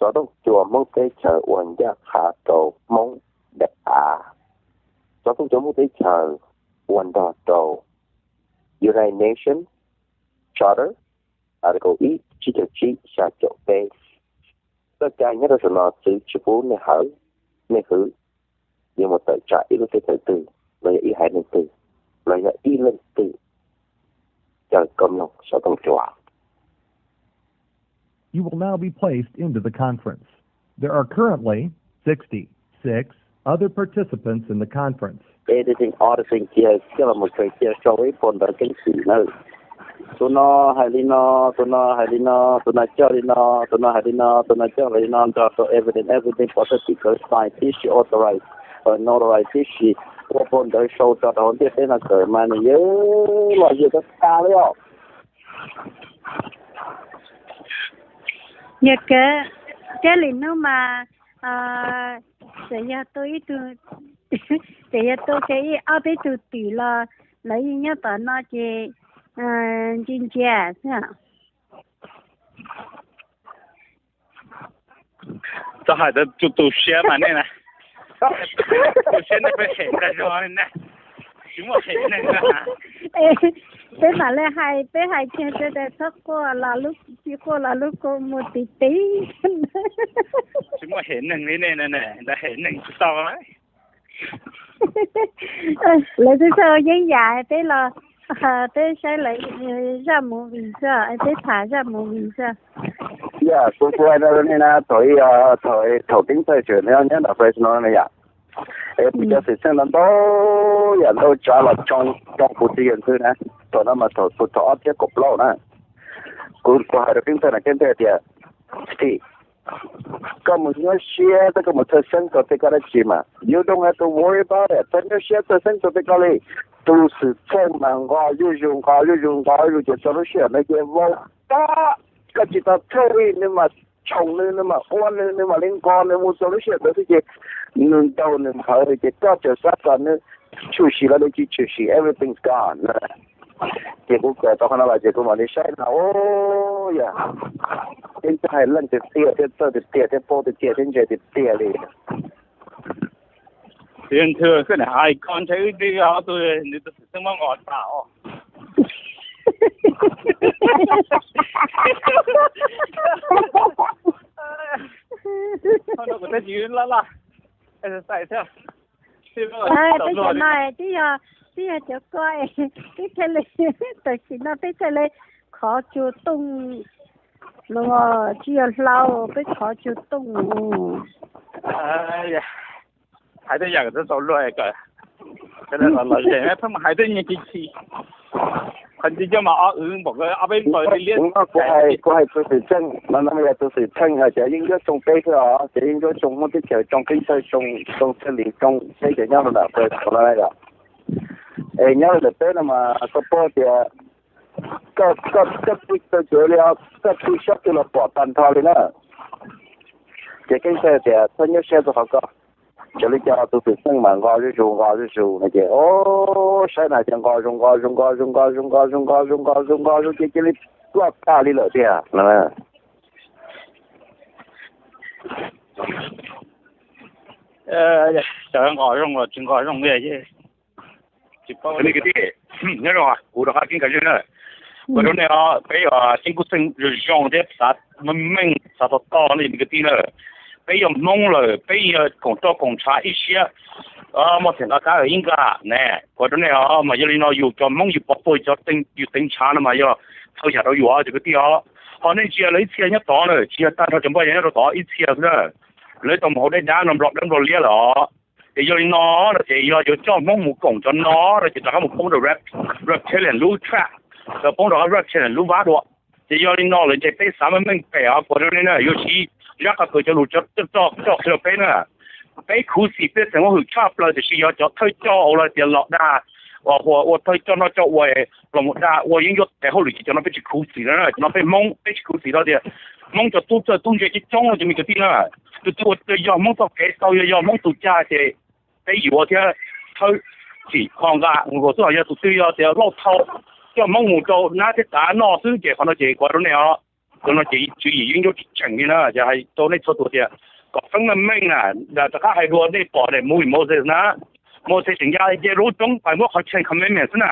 Xov tooj cua Hmoob teb chaws ua ncaj qha rau Hmoob daim av. Xov tooj cua Hmoob teb chaws ua nrog rau United Nations Charter, Article ib, tsib caug tsib, xya caum peb. Txoj cai nyob rau saum no txwv tsis pub nej hawv, nej hwv, yuav mus tawm tsam ib lub teb chaws twg los yog ib haiv neeg twg los yog ib leej twg. Caw koj mloog xov tooj cua. You will now be placed into the conference. There are currently sixty-six other participants in the conference. Editing, auditing cia coj los mus khaws cia sau ib puag ntawv keeb kwm nawb. Tus no hais li no, tus no hais li no, tus no coj li no, tus no hais li no, tus no coj li no, nrog rau evidence, everything, pov thawj tim khawv, sign tib si, authorize, notarize tib si, ua puag ntawv sau tso rau hauv ntiaj teb no kawm mas nws yeej los yog tag tag li os. Yog kawg, thiaj li hnub mas txawm yog tu ib tug, txawm yog tu kiag ib ob peb tug twm los lawv yeej nyob tom no ces ntsia ntsia xwb. Txhob hais txog tu siab mas nej na, tu siab nej peb hem tag zog na, tsis muaj hem neeg na. Peb mam li hais, peb hais kiag tias txhob quaj los lub, tsis quaj los lub kua muag tiv tiv. Tsis muaj hem neeg li nej na, lawv hem neeg tsis tau. Lawv twb txawj yeeb yam peb los, peb saib lawv zaj movie xwb, peb tham zaj movie xwb. Yog kuv, kuv hais rau nej na, thaum, thaum Keeb Txawj tseem nyob nram Fresno na yom, es kuv cov xwm txheej no ntau yam ntau tsav los tsoo, tsoo kuv txiv yawg ntxwg na. Thaum no mas thaum kuv thaum ob txhiab kaum plaub na, kuv, kuv hais rau Keeb Txawj na, Keeb Txawj tias, Tim, koj mus nyuaj siab thiab koj mus txhawj xeeb rau tej koj dab tsi mas you don't have to worry about it, txhob nyuaj siab txhawj xeeb rau tej koj li. Tus xwm txheej mas nqos zuj zus, nqos zuj zus, nqos zuj zus ces txog lub sij hawm ntawd ces vau tag, koj tsis tau txhawj li, nws mas tshoom nws, nws mas ua nws, nws mam li nqos nws mus txog lub sij hawm ntawd xwb ces nws ntaus nws nphawv ces koj tseem xav kom nws tshwm sim los nws tsis tshwm sim, everything's gone. Ces kuv kawm tau qhov no los ces kuv mam li saib no, o, yog Keeb Txawj hais leej tiag tiag thiab txawj tiag tiag thiab paub tiag tiag thiab ntse tiag tiag li. Txiv yawg ntxwg, koj niam hais koj ntshai wb twb yog ob tug, nws tus xwm txheej muab nqos tas os. Kuv twb tsis laj laj exercise thiab. Peb cov no twb yog, twb yog cov ko, peb thiaj li, tam sim no peb thiaj li khov cua tooj, tsis yog hlau, peb khov cua tooj. Hais tej yam txaus luag, los los zem pheej mus hais tej nyuag ci ci. Qhov ntsis coj mas ob wb npaum ob peb npaws li liab. Kuv hais tus xwm txheej no, no yog tus xwm txheej hais tias yeej ncuab tsoo peb xwb os, ces yeej ncuab tsoo Hmoob teb chaws, tsoo Keeb Txawj, tsoo Txawj Lis, tsoo peb cov nyob rau nram Fresno no yom. Es nyob rau ntawm peb no mas koj paub tias koj, koj, koj tsis tau cev li os, koj tsis sab twg los pom tag nrho li na. Ces Keeb Txawj tias txhob nyuaj siab rau qhov ko, raws li cas tus xwm txheej mas nqos zuj zus, nqos zuj zus no ces, o, saib na ces nqos zus, nqos zus, nqos zus, nqos zus, nqos zus, nqos zus, nqos zus, nqos zus ces cia li ploj tag li lawm tiag no. Xyov nqos zoo los tsis nqos zoo li, tsis paub. Nej kwv tij, nyob zoo, kuv rov qab ceeb kav zej na. Ua rau nej os, peb yog ceeb kub xeej zoo zoo thiab xav meej meej xav tau tau ne nej kwv tij na. Peb yog Hmoob lawm, peb yog koom roj koom ntshav ib siab, muaj theem nqa kab ib nqa ne. Ua rau nej os, mas yog li no yus cov Hmoob yus pov puag cov teev, yus teev ntshav no mas yog txhua yam rau yus cov kwv tij os. Ho nej ntsia lawv ib txhia nyob tod na, tsis yog tag nrho cov npoj yog nyob rau tod ib txhia xwb na. Lawv tau mus hauv dej dab no nplog dawb nplog liab lawm os. Ces yog li no no ces yog yuav coj Hmoob mus koom cov no no ces rov qab mus poob rau reptilian lub trap, los poob rau qab reptilian lub vab dua. Ces yog li no lawm ces peb xav meej meej pem os, kuv rau nej na, yuav siv zaj qhov kws cov lus coj qhia rau peb na. Peb khuv xim peb txheem muaj hwm tshaj plaws, tiam sis yog cov thawj coj ua los tias los dag, ua thawj coj noj coj ua, los mus dag ua yeeb ncuab tes hauj lwm ces cov no peb tsis khuv xim na, cov no peb Hmoob peb tsis khuv xim rau tias Hmoob cov tub txawj tub ntse coob coob no cov me kwv tij na. Tus twg ua yog Hmoob txoj kev tau, yog Hmoob tus cag ces peb yuav thiab thawj txhim kho nqa mus luag xwb, ho yog tus twg yog tias lauj thau coj Hmoob mus rau nab thiab tav noj xwb ces qhov no ces kuv rau nej os, Qhov no ces tswv yim yeej nyob tsis tseem li na. Ces hais rau nej txhua tus tias kom feeb meej meej na, rov qab hais dua nej pom mus Moses na, Moses tseem ya ces lub roob pais muab qhov chain commandment xwb na.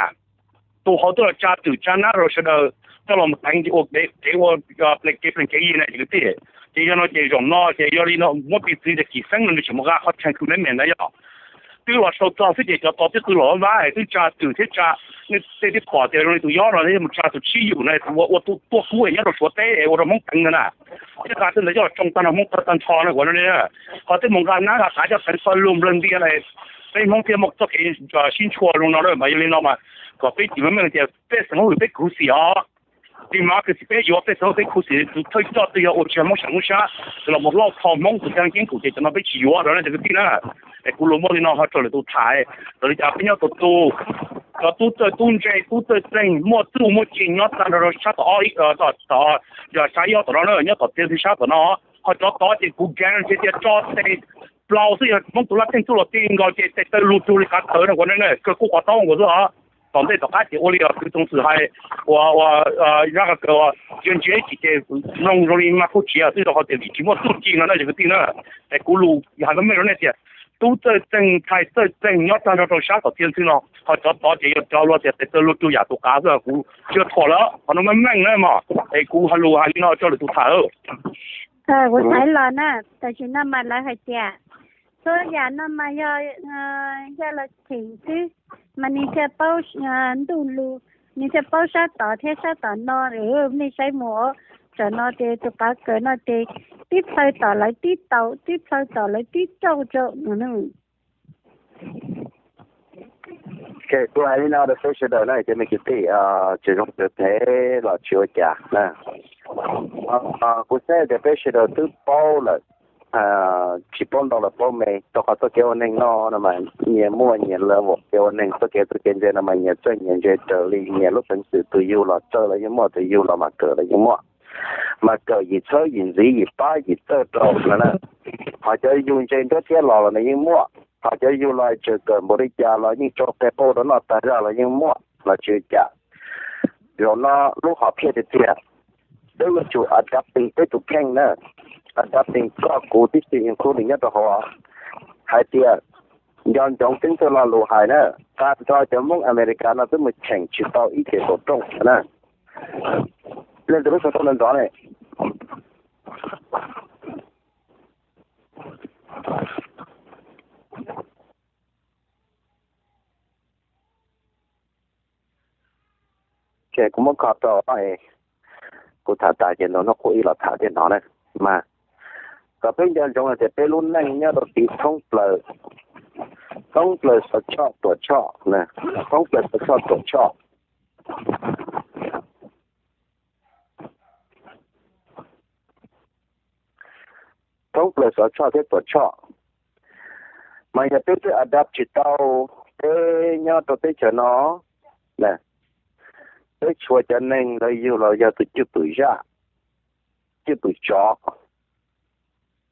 Tus hauv twb los tsa twm tsa nab rau sawv daws coj los teev ua kev ua plees kev plees kev yi na cov kwv tij. Ces yog no ces zaum no ces yog li no muab piv txwv tias Kim Xeeb no nws tseem mus nqa qhov chain commandment na yog twb los sau txog xwb ces cov tod twb qw los vab es twb tsa twm thiab tsa, nej tej twb pom tias zoo li tus yob no mus tsa tus tsib yus na ua ua tuaj kub nyob rau Suav teb ua rau Hmoob teev ntawd na. Thiab nqa tej ntawd coj los tsoo tag nrho Hmoob tawg tag nrho na kuv no ne. Qhov twb mus nqa nab nqa qav coj teev pawg lug nplawg ntia na, peb Hmoob thiaj muaj txoj kev sib ntshua zoo no na. Mas yog li no mas kom peb tsis meej meej tias pej xeem hauj lwm peb khuv xim os. Li mas khuv xim peb yuav pej xeem hauj lwm peb khuv xim tus thawj coj twg yog ua tsis yog Hmoob sam Hmoob sab, tus los mus lauj thom Hmoob tus tag ceeb kum ces cov no peb tsis yuav rau na cov kwv tij na. Es kuv lus muaj li no ho raws lwm tus tham, raws li cas peb nyob tau tu, cov tub txawj tub ntse tub txawj txeeg muaj txuj muaj ci nyob tag nrho rau sab tom ob, tom yog sab ib ob tom no na, nyob tom txiav ntxwv sab tom no. Ho cov tod ces kuv guarantee tias tso tes plaus xwb, yog Hmoob tus laj theej txuj los ti nkaus ces tes taw lug rug li qav tawv no kuv ne, kawg kuj qhov taub nkaus xwb os. Tom ntej tom qab ces ua li os kwv Tooj Xwm hais, ua ua zaj kaw ua, ntsia ntsia ib chim ces mloog zoo li mas kuj tsis yog twb rau qhov tias vim tsis muaj txuj ci no na cov kwv tij na. Es kuv lus hais meej meej rau nej tias tub txawj txeeg ntxhais txawj txeeg nyob tag nrho rau sab tom txiav ntxwv no, ho cov tod ces yog cov luag tias tes taw lug rug yam tus qav xwb, kuv tsis yog thuam lawm, qhov no meej meej na mog. Es kuv hais lus hais li no tso lwm tus tham. Kuv xaiv los na, tam sim no mas lawv hais tias txhua yam no mas yog, yog los cheem xwb, mas nws thiaj paub ntuj lus, nws thiaj paub sab tod thiab sab tom no. Nej saib mus, tsam no ces tus qav kaws no ces tib plhaw tom lawv tib tau, tib plhaw tom lawv tib rauj rau no. Kuv hais li no rau peb sawv daws na cov me kwv tij, tsis zoo phem los tsis ua cas na. Kuv xav tias peb sawv daws twb paub lawm, tsis paub ntau los paub me, rau qhov txoj kev ua neeg no no mas nyias muaj nyias level kev ua neeg, txoj kev txoj kev ntse no mas nyias txawj nyias ntse raws li nyias lub peev xwm, tus yug los txawj los yeej muaj, tus yug los mas kawm los yeej muaj. Mas kawm yim txhawb yim ntxiv yim pab yim txawj rau no na. Ho cov yug ntse nruab thiab los los nws yeej muaj, ho cov yug los tseem kawm npaum li cas los yeej tso qe pauj rau noj tag zaj los yeej muaj los tsis ua cas. Zaum no lub hom phiaj tiag tiag, peb yuav tsum adapting peb tus kheej na, adapting koj kuv tib si including nyob rau hauv, hais tias nco ntsoov Ceeb Txwj Lo lus hais na, tag nrho cov Hmoob Amelikas no twb mus cheem tsis tau ib ce kaum rooj na. Leej twg lub xov tooj ntxov ne? Kuv muab kho rau, kuv tham tas ces nrog hnub qub ib los tham thiaj hnov na. Mas kom peb nco ntsoov hais tias peb lub neej nyob rau tim thoob plaws, thoob plaws xov choj tuam choj, thoob plaws xov choj tuam choj, thoob plaws xov choj thiab tuam choj. Mas yog peb twb adapt tsis tau, peb nyob rau teb chaws no, peb tshuav cov neeg lawv yug los yog tus cwj pwm zaj, cwj pwm tsov,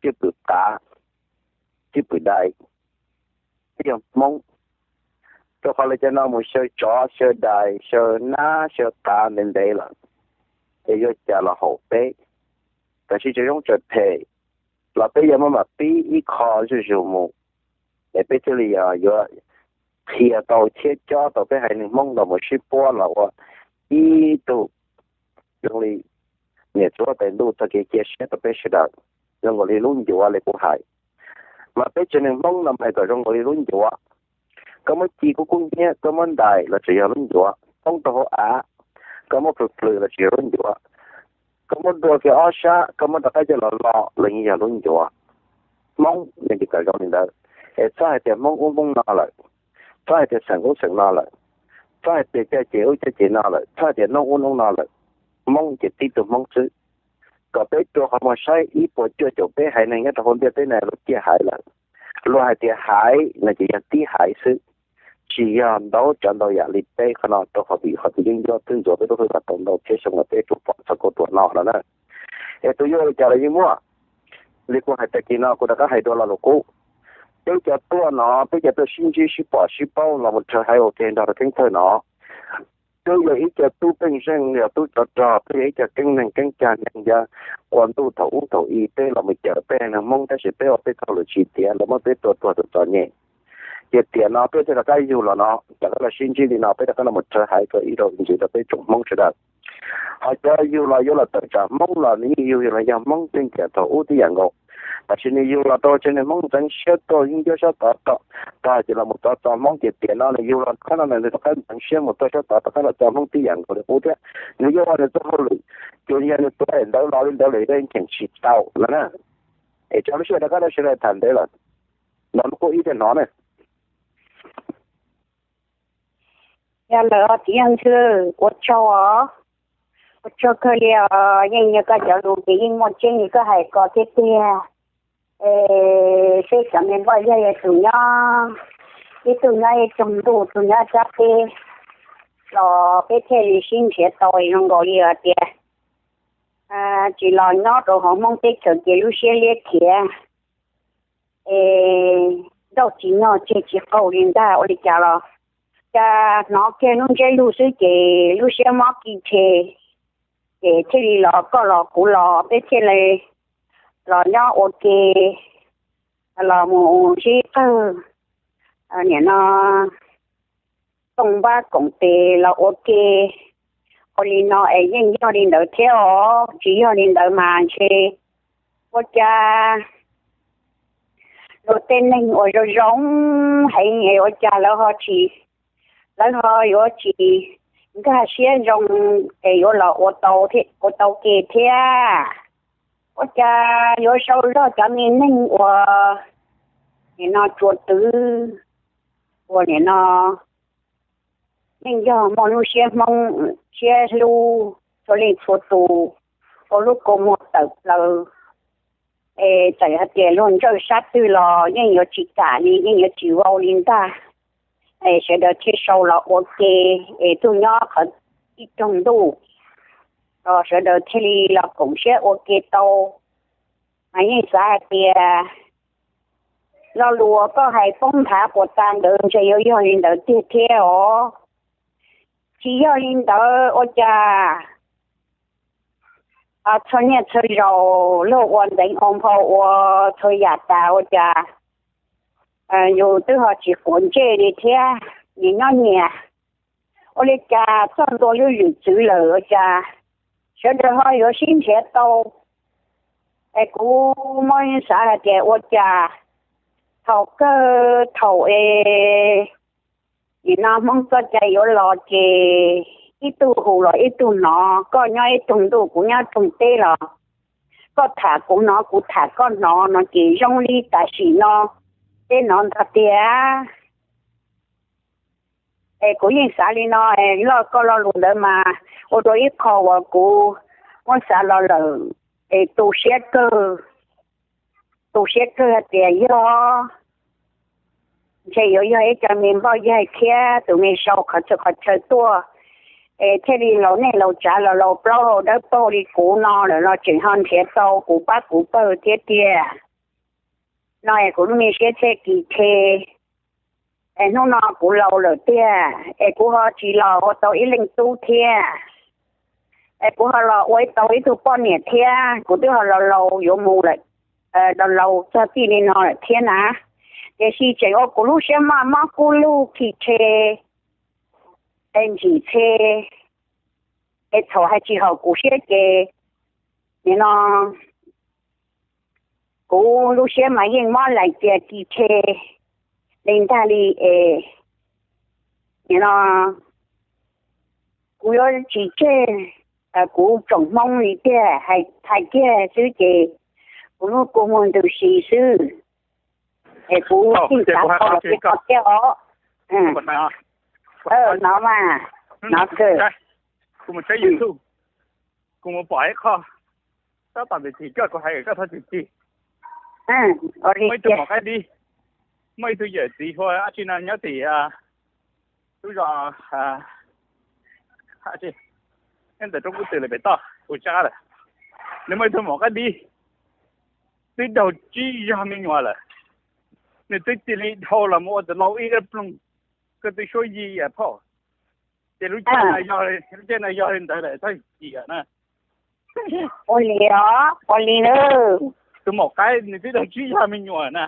cwj pwm qav, cwj pwm dais, peb yog Hmoob. Rau qhov lawv cov no mus xyaw tsov xyaw dais xyaw nab xyaw qav ntev ntev lawm, es yuav cas los haum peb. Tab sis tseem zoo tseem phem los peb yuav muab mam pib ib qho zuj zus mus, es peb thiaj li yuav qhia tau thiab cob tau peb haiv neeg Hmoob los mus sib puab los ua ib tug zoo li niam txiv huab tais ntuj txoj kev cia siab rau peb sawv daws, zoo nkaus li lub ncuav li kuv hais. Mas peb tsev neeg Hmoob no mas kom zoo nkaus li lub ncuav. Koj muab ci kub kub hnyiab, koj muab ntais los tseem yog lub ncuav. Poob rau hauv av, koj muab plhws plhws los tseem yog lub ncuav. Koj muab dua kiag ob sab, koj muab rov qab coj los lo los yeej yog lub ncuav. Hmoob yeej tsis kam zoo li ntawd. Es txhob hais tias Hmoob ub Hmoob no lawm, txhob hais tias xeem ub xeem no lawm, txhob hais tias caj ces ub caj ces no lawm, txhob hais tias noob ub noob no lawm. Hmoob ces tib tug Hmoob xwb. Kom peb rua qhov muag saib ib puas cuaj caum peb haiv neeg nyob rau hauv ntiaj teb no lub ciaj haiv lawm. Luag hais tias haiv no ces yog tib haiv xwb, tsis yog ntau tsav ntau yam li peb qhov no, rau qhov vim qhov tus yeeb ncuab twb ntxuav peb lub hwj kom tau ntau thiab xyoo no peb tsum pom txog kuv tuam no lawm na. Es tus yuav ua li cas los yeej muaj. Li kuv hais tag kis no kuv rov qab hais dua lo lus qub, peb cov tuaj no, peb cov tuaj sib ntsib sib pom sib paub los mus rhawv haiv ua ke nrog rau Ceeb Txwj no, Peb yog ib co tub pej xeem, yog tub tsov rog, peb yog ib co keeb neeg keeb cag neeg, yog ua ntuj thaum ub thaum i peb los mus cawm peb neeg Hmoob, tab sis peb ua peb txoj lus tsis tiav, lawv muab peb tua tuag tus txom nyem. Ces tiam no peb thiaj rov qab yug los no, rov qab los sib ntsib li no, peb rov qab los mus rhawv haiv rau ib zaug ntxiv rau peb tsoom Hmoob sawv daws. Ho cov yug los yuav los tawm tsam Hmoob los nws yeej yug los yog Hmoob tej tiam thaum ub tib yam nkaus. Tab sis nws yug los rau tsev neeg Hmoob ntxeev siab tuaj yeeb ncuab sab tod tom, tag ces los mus txov txo Hmoob, ces tiam no nws yug los qab no nws rov qab ntxeev siab mus tuaj sab tod rov qab los txo Hmoob tib yam nkaus li qub thiab. Nws yuav ua nws txoj hauj lwm, ces yog nws tuav daim ntawv los li ntawd lawm yeej cheem tsis tau no na. Es tso lub sij hawm rov qab rau sawv daws tham ntawd lawm, no lub koj ib teg hnov na. Yog lawm os txiv Yeej Xwb, ua tsaug os, ua tsaug kawg li os. Yeej yog koj cov lus ces yeej muaj tseeb li koj hais ko thiab tiag. Es seb cov me npoj yog tus nyob, ib tug nyob ib tsoog ntuj, tus nyob tsab teb, los peb thiaj li sib nrhiav tau zoo nkaus li hais tias tsis los nyob rau hauv Hmoob teb chaws ces lub siab liab khiav, es nrauj tsis nyog tseg tsis qaug li ntag ua li cas los, cas hnov kiag lub ntsiab lus xwb ces lub siab mob ki rhe, ces thiaj li los koj los kuv los peb thiaj li los nyob ua ke, los mus sib qawg, nim no koom npab koom tes los ua ke. Ua li no es yeej yog li ntawd thiab os, tsis yog li ntawd mas ntshe ua cas luag tej neeg uas zoo zoo heev es ua cas lawv ho tsis, lawv ho yuav tsis nkag siab zoo es yuav los ua tau, ua tau ke thiab. Ua cas yuav sau zog cov me neeg uas nim no tsuas twv, uas nim no yeej yog muaj lub siab Hmoob siab hlub txhua leej txhua tus, ua lub kua muag tawm plaws, es txawm hais tias luag ntsawj sab twg los yeej yuav tsis kam li, yeej yuav tsis vau li ntag. Es sawv daws thiaj sau los ua ke, es tug nyob qhov ib tsoog ntuj, sawv daws thiaj li los koom siab ua ke tau. Mas yeej xav hais tias lo lus uas koj hais poob nthav puas tas ntawd ntshe yuav yog li ntawd tiag thiab os. Tsis yog li ntawd ua cas txhua niaj txhua zaus luag ua nteev ua nphau ua txhua yam tas ua cas yus twb ho tsis quav ntsej li thiab, nyias nyob nyias. Ua li cas txog ntua lub zwm txwv lawm ua cas sawv daws ho yuav sib nrhiav tau? Es kuv muab xav hais tias ua cas thaum kawg thaum es nim no Hmoob txoj cai yuav los ces ib tug hu los ib tug hnov, koj nyob ib tug ntuj kuv nyob tug teb los koj tham kuv hnov kuv tham koj hnov no ces zoo li tam sim no peb hnov ntag tiag. Es kuv yeej xav li no, es loj koj lo lus ntawd mas ua rau ib qho uas kuv muab xav los lawm, es tu siab kawg, tu siab kawg hais tias yog ntshe yuav yog ib co me npoj yaig thiab tus me sau qhov chaw qhov chaw tuaj, es thiaj li laus nej laus tsav los laus plaub hau dawb paug li kuv no lawm los tseem ho nrhiav tau kuv pab kuv pawg thiab tiag. No es kuv lub me siab txhiaj kis khe, es hnub no kuv laus lawm tiag es kuv ho tsis los ua tau ib leej tub thiab, es kuv ho los ua tau ib tug poj niam thiab, kuv twb ho laus laus yuav mus lawm, laus laus txog txij li no lawm thiab na. Tiam sis tseem ua kuv lub siab maj mob kub lug khi rhe, es ntsim txhe, es txhaum hais tsis haum kuv siab ces nim no kuv lub siab mas yeej mob laim tias kis rhe li ntag li es nim no kuv yuav tsis tseg kuv tsoom Hmoob li tiag, hais kiag xwb ces kuv lub kua muag ntws si xwb. Es kuv tij xav tau los tij qho thiab os. Hnov mas, hnov kawg. Kuv mus saib YouTube, kuv mus pom ib qho, tab tom ntawm tim koj, kuv hais koj txhob txwm tig. Muaj ib tug mom qaib dib, muaj ib tug yawm txiv hu dab tsi no nyob tim lub zos, nyob ntawm roob kub twm lawm pem toj kuv tsa lawm. Nws muaj ib tug mom qaib dib, twb daug tsib zog me nyuam lawm, nws twb cia li dhau los mus ua tus lau ib lab ploog, koj twb suab yi phauj. Ces lub caij no yog, lub caij no yog li ntawd lawm txhob chim na. Ua li os, ua li na. Tus maum qaib nws twb tau tsib zog me nyuam na.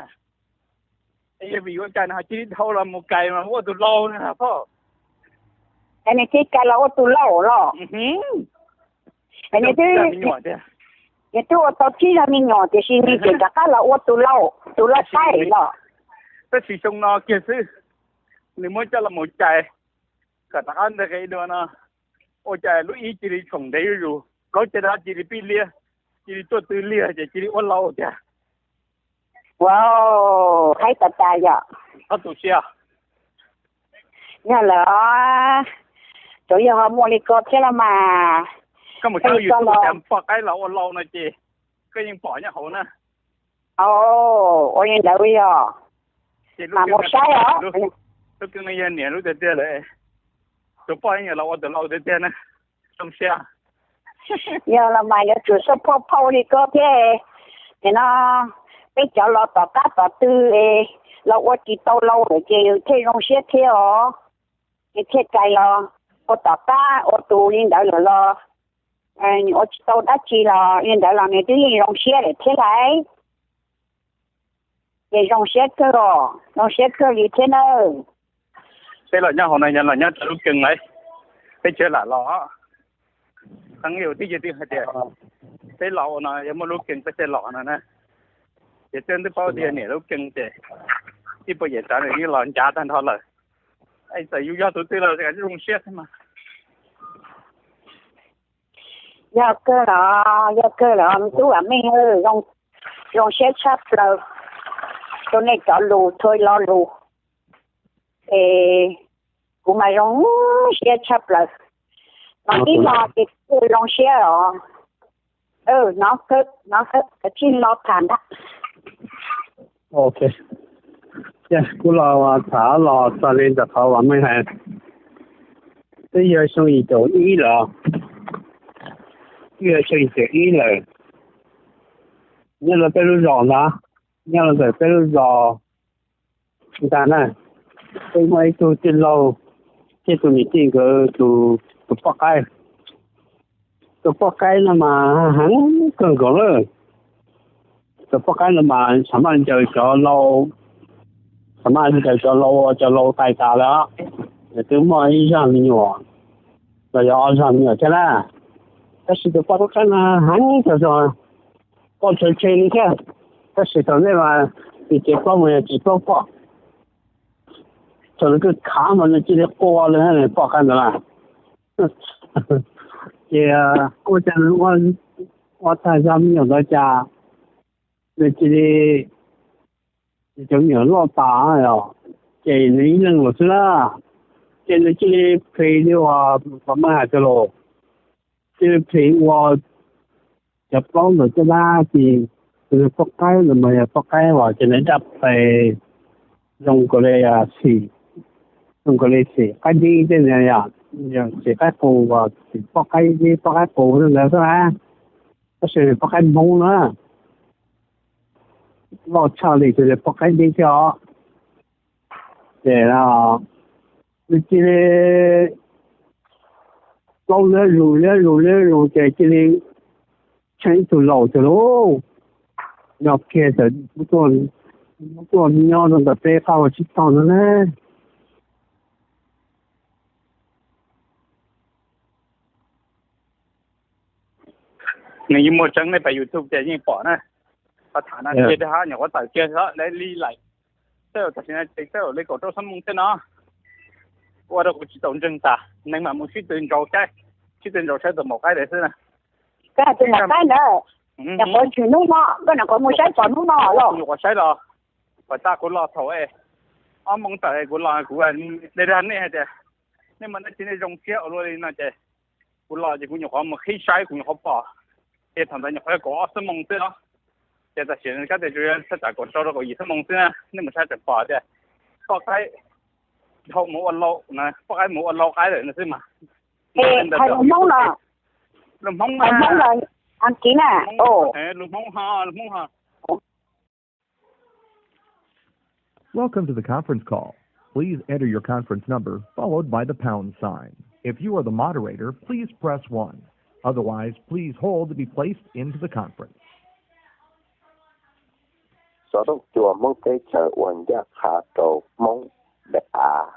Yog vim ua cas nws ho cia li dhau los mus kais los ua tus lau na phauj? Nws cia li kais los ua tus lau los? Nws twb, nws twb ua tau tsib zog me nyuam tiam sis nws tseem rov qab los ua tus lau, tus lau qaib los? Tab sis xyoo no kiag xwb, nws muab coj los mus cais kom rov qab nteg qe dua no, ua cas lub ib cia li tshoom ntev zuj zus, plaub caug no cia li pib liab, cia li tuaj tw liag ces cia li ua lau tiag. Wow, haib tas tas yom. Ob tug siab. Yog lawm, tsuas yog ho muaj li ko thiab los mas. Koj mus saib YouTube cas poj qaib los ua lau no ces koj yeej pom nyob hauv na. Ua li ntawd yog, ces mam mus saib os. Lub keeb no yog niam lub tiag tiag lawm, tus poj yeej los ua tus lau tiag tiag na. Zoo siab. Yog los mas yuav tsum support phauj li koj thiab. Nim no peb cov los tom qab tom tw los ua tsis tau lau lawm ces thiaj zoo siab thiab os. Ces thiaj kais los ua tom qab ua tus li ntawd lawm los ua tsis tau dab tsi los li ntawd los nws twb yeej zoo siab lawm thiab lauj. Ces zoo siab kawg os, zoo siab kawg li thiab nawb. Peb los nyob hauv no yog los nyob rau lub keeg lawm, peb tsis lam los. Qee yus twb yog twb hais tias peb los ua no yog muaj lub keeg peb thiaj los no na. Ces twb twb paub tias niam lub keeg ces ib puas yam tsav nws yeej los ncav tag nrho lawm. Es txawm yus yog tus twg los zoo siab thiab mas. Yog kawg los, yog kawg los me tub Vam Meej, zoo siab tshaj plaws rau nej cov lus txhua lo lus. Es kuv mas zoo siab tshaj plaws, hnov tib lo ces kuj zoo siab os. Hnov kawg, hnov kawg, kav tsij lo tham ntag. Ok, kuv los tham los txog li ntawm qhov Vam Meej hais, twb yog xyoo yim caum ib lawm, twb yog xyoo yim caum ib lawm, nyob rau peb lub zos ntag, nyob rau ntawm peb lub zos ntag na, peb muaj ib tug tij laug thiab tus niam tij nkawd tus, tus poj qaib. Tus poj qaib no mas heev kawg nkaus lawm. Tus poj qaib no mas xam maj ncaws cov lau, xam maj ncaws cov lau, cov lau tais tas lawm. Nws twb muaj ib zag me nyuam los yog ob zag me nyuam thiab na. Tab sis tus poj qaib no heev tag zog, poj tshee tshee li thiab. Tab sis thaum nej mas nws cev plaub mus yog cev plaub poj, thaum nws khav mas nws cia li qua li poj qaib ntawd na. Ces ua cas nws ua tag zog me nyuam ntawd cas nws cia li, cov me nyuam loj tas, ces nws ib leeg lawm xwb na. Ces nws cia li plis li uas Vam Meej hais tias los, cia li plis ua cov plaub ntawd caj dab ces tus poj qaib ntawd mas yog poj qaib uas cov niag daj pes zoo nkaus li xim, zoo nkaus li xim qaib dib tej, xim qaib qus, xim poj qaib dib poj qaib qus ntawd xwb na. Tab sis poj qaib Hmoob na, loj tshaj li tus poj qaib dib thiab os. Ces nws cia li plaub liab zus liab zus liab zus ces cia li tsheej ib tug laus tiag lauj. Nyob kiag txawm tuaj nyob rau ntawm peb qab ua tsib taug no na. Nws yeej muaj tseeb, nej pab YouTube ces yeej pom na. Qhov tham no kiag rau hab nyuam qhuav tawm kiag xwb, li laim tej zaum tam sim no ces tej zaum li kaum rau xab moos tej no. Ua rau kuv tsis tau ntseeg tas, neeg mam mus sib tw ntsaus saib, sib tw ntsaus saib tus maum qaib ntawd xwb na. Koj tus maum qaib ntawd, nyuam qhuav tshwm hnub no, koj nyuam qhuav mus saib pom hnub no los? Nyuam qhuav saib los, pom tas kuv los thaum ob moos tawm kuv los kuv de dag nej hais tias nej mas dab tsi nej zoo siab ua luaj li no ces kuv los ces kuv nyuam qhuav mus qhib saib kuv nyuam qhuav pom, ces thaum ntawd nyuam qhuav yog kaum ob xuab moos xwb os. Ces tam sim no kab tias tsuas yog txog tam kaum rau rau kaum yim xuab moos xwb na, nej mus saib tseem pom tias poj qaib dhau mus ua lau, poj qaib mus ua lau qaib lawm no xwb mas. Hais lus Hmoob los? Lus Hmoob mas. Lus Hmoob ho, lus Hmoob ho. Welcome to the conference call. Please enter your conference number followed by the pound sign. If you are the moderator, please press one. Otherwise, please hold to be placed into the conference. Xov tooj cua Hmoob teb chaws ua ncaj qha rau Hmoob daim av.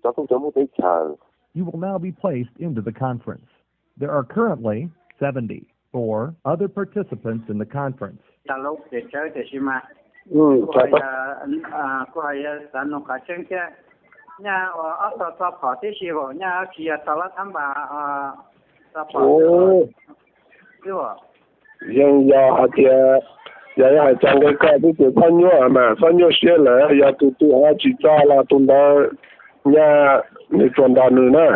Xov tooj cua Hmoob teb chaws. You will now be placed into the conference. There are currently seventy or other participants in the conference. Tau lub tsev tsawb tiam sis mas kuj ho yog xav nug qhov tseeb thiab. Nyaj ua ob tog tso phom tib si as, nyaj tsis yog tau lab thab npas tso phom xwb as. Yeej yog hais tias, yog hais txog nqe koj twb tias txhob nyuaj mas txhob nyuaj siab lawm, yog tus twg ho tsis tso los tus ntawd nyaj nws tsuas nrog nws na.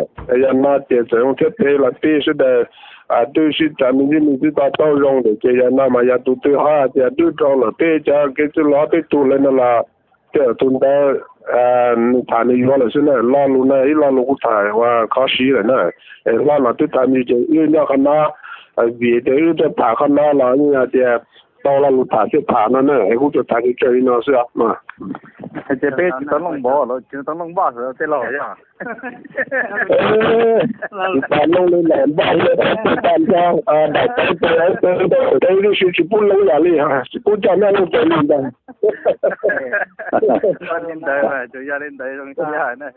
Yog no ces txawm zoo thiab phem los peb sawv daws twb sib tham me ntsis me ntsis tau tau zoo lawm ces yog no mas yog tus twg ho hais tias twb raug lawm peb cov kev txwj laus peb tus lawm no los tej tus ntawd nws tham nws yuav lawm xwb na. Lo lus na ib lo lus kuv tham uas khov siv lawm na. Hlob no twb tham me ntsis ces wb nyob qhov no, vim tias wb tuaj tham qhov no los yeej hais tias tau lo lus tham thiaj tham no na, es kuv tsuas tham kiag tsawg li no xwb. Ces peb tsis tau looj npov los tsis tau looj npaj tej laus yog. Tsis tau looj li lawm npaj li, tsis tau nrog daim tawv tawv tawv tawv tib si tsis pub looj yam li, tsis pub coj nyob looj tawv li ntag. Li ntawd mas tsuas yog li ntawd zoo yog na.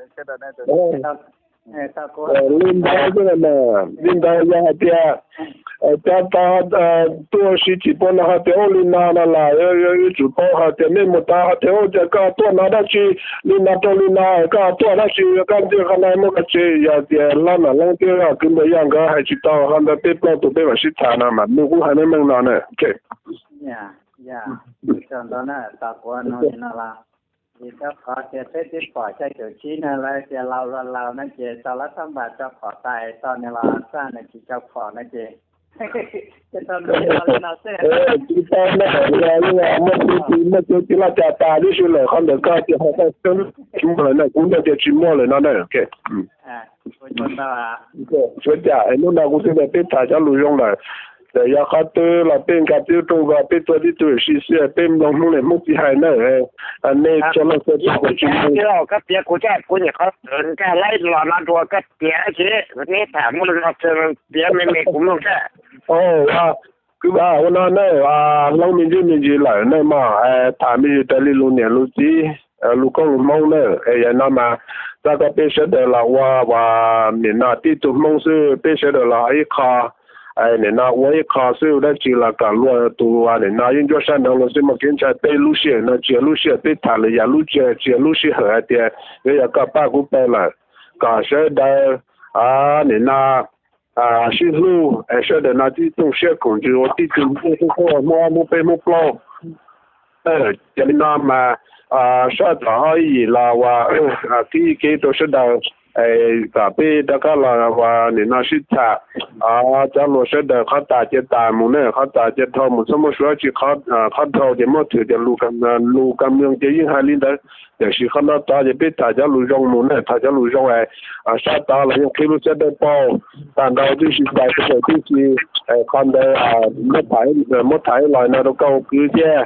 Li ntawd xwb na, li ntawd yog hais tias cov tau tuaj sib tsis pub no hais tias ua li no no los yuav tsum paub hais tias nej mus tau hais tias ua cas koj tuaj no dab tsi, li no rau li no koj tuaj dab tsi, koj ntxiv qhov no muaj dab tsi, yog tias hlob Nom Leeb thiab kwv Npawg Yaj nkawd hais tsis tau qhov ntawd peb plaub tus peb mam sib tham no mas nws kuj hais meej meej no na. Vim rau qhov tias peb twb pom xya caum tsib no lawv tias laus luag laus no ces tau lab thab npas tso phom tas, tau nws los txaj nws tsis tso phom no ces tsis tau na, muaj txiv txiv muaj txiv txiv laj cas tas tib si lawm, qhov ntawd koj tias ho tau tsis muaj lawm na, kuv ntawd tias tsis muaj lawm no na. Suav cas hnub no kuv thiaj tias peb tham cov lus zoo lawm. Txawm yog qhov twg los peb nkag tib rooj vag peb tuav tib tug si xwb, peb mloog Hmoob niam Hmoob txiv hais na. Nej txhua leej txhua tus tsis mloog. Koj piav kuv, kuv nyuam qhuav nkag laib los no dua koj piav ces neb tham muaj lus no piav me me kuv mloog thiab. Kwv Vaj, ua no na, hloov me ntsis me ntsis lawm na mas tham me ntsis raws li lus niam lus txiv, lus koob lus hmoov na. Es yog no mas txog koj peb sawv daws los ua, ua nim no tib tug Hmoob xwb, peb sawv daws los ib qho, nim no ua ib qho xwb, dab tsi los kom luag tus nim no yeej ncuab sab nraud luag xwb mas kev ntshai peb lub sij hawm no tsis yog lub sij hawm peb tham lwm yam, lub tsis tsis yog lub sij hawm hais tias yuav yog koj pab kuv pawg lawm, kom sawv daws nim no sib hlub, sawv daws no tib tooj siab koom ntsws ua tib tug Hmoob, Hmoob ob Hmoob peb Hmoob plaub. Ces li no mas sab tom ob ib yim los ua kib kev rau sawv daws, kom peb rov qab los ua nim no sib tham. Cov luag sawv daws qhov tas cia tas mus na, qhov tas cia dhau mus, txhob muaj suav tsis qhov dhau ces muab thwm tias lus kam mloog ces yeej hais li ntawd. Tiam sis qhov no tod ces peb tham cov lus zoo mus na, tham cov lus zoo es sab tod los yeej qhib lub xyab dawb paug, tag nrho tib si txais tib si, qhov ntawd muab tham ib los no rau koj ua kwv thiab.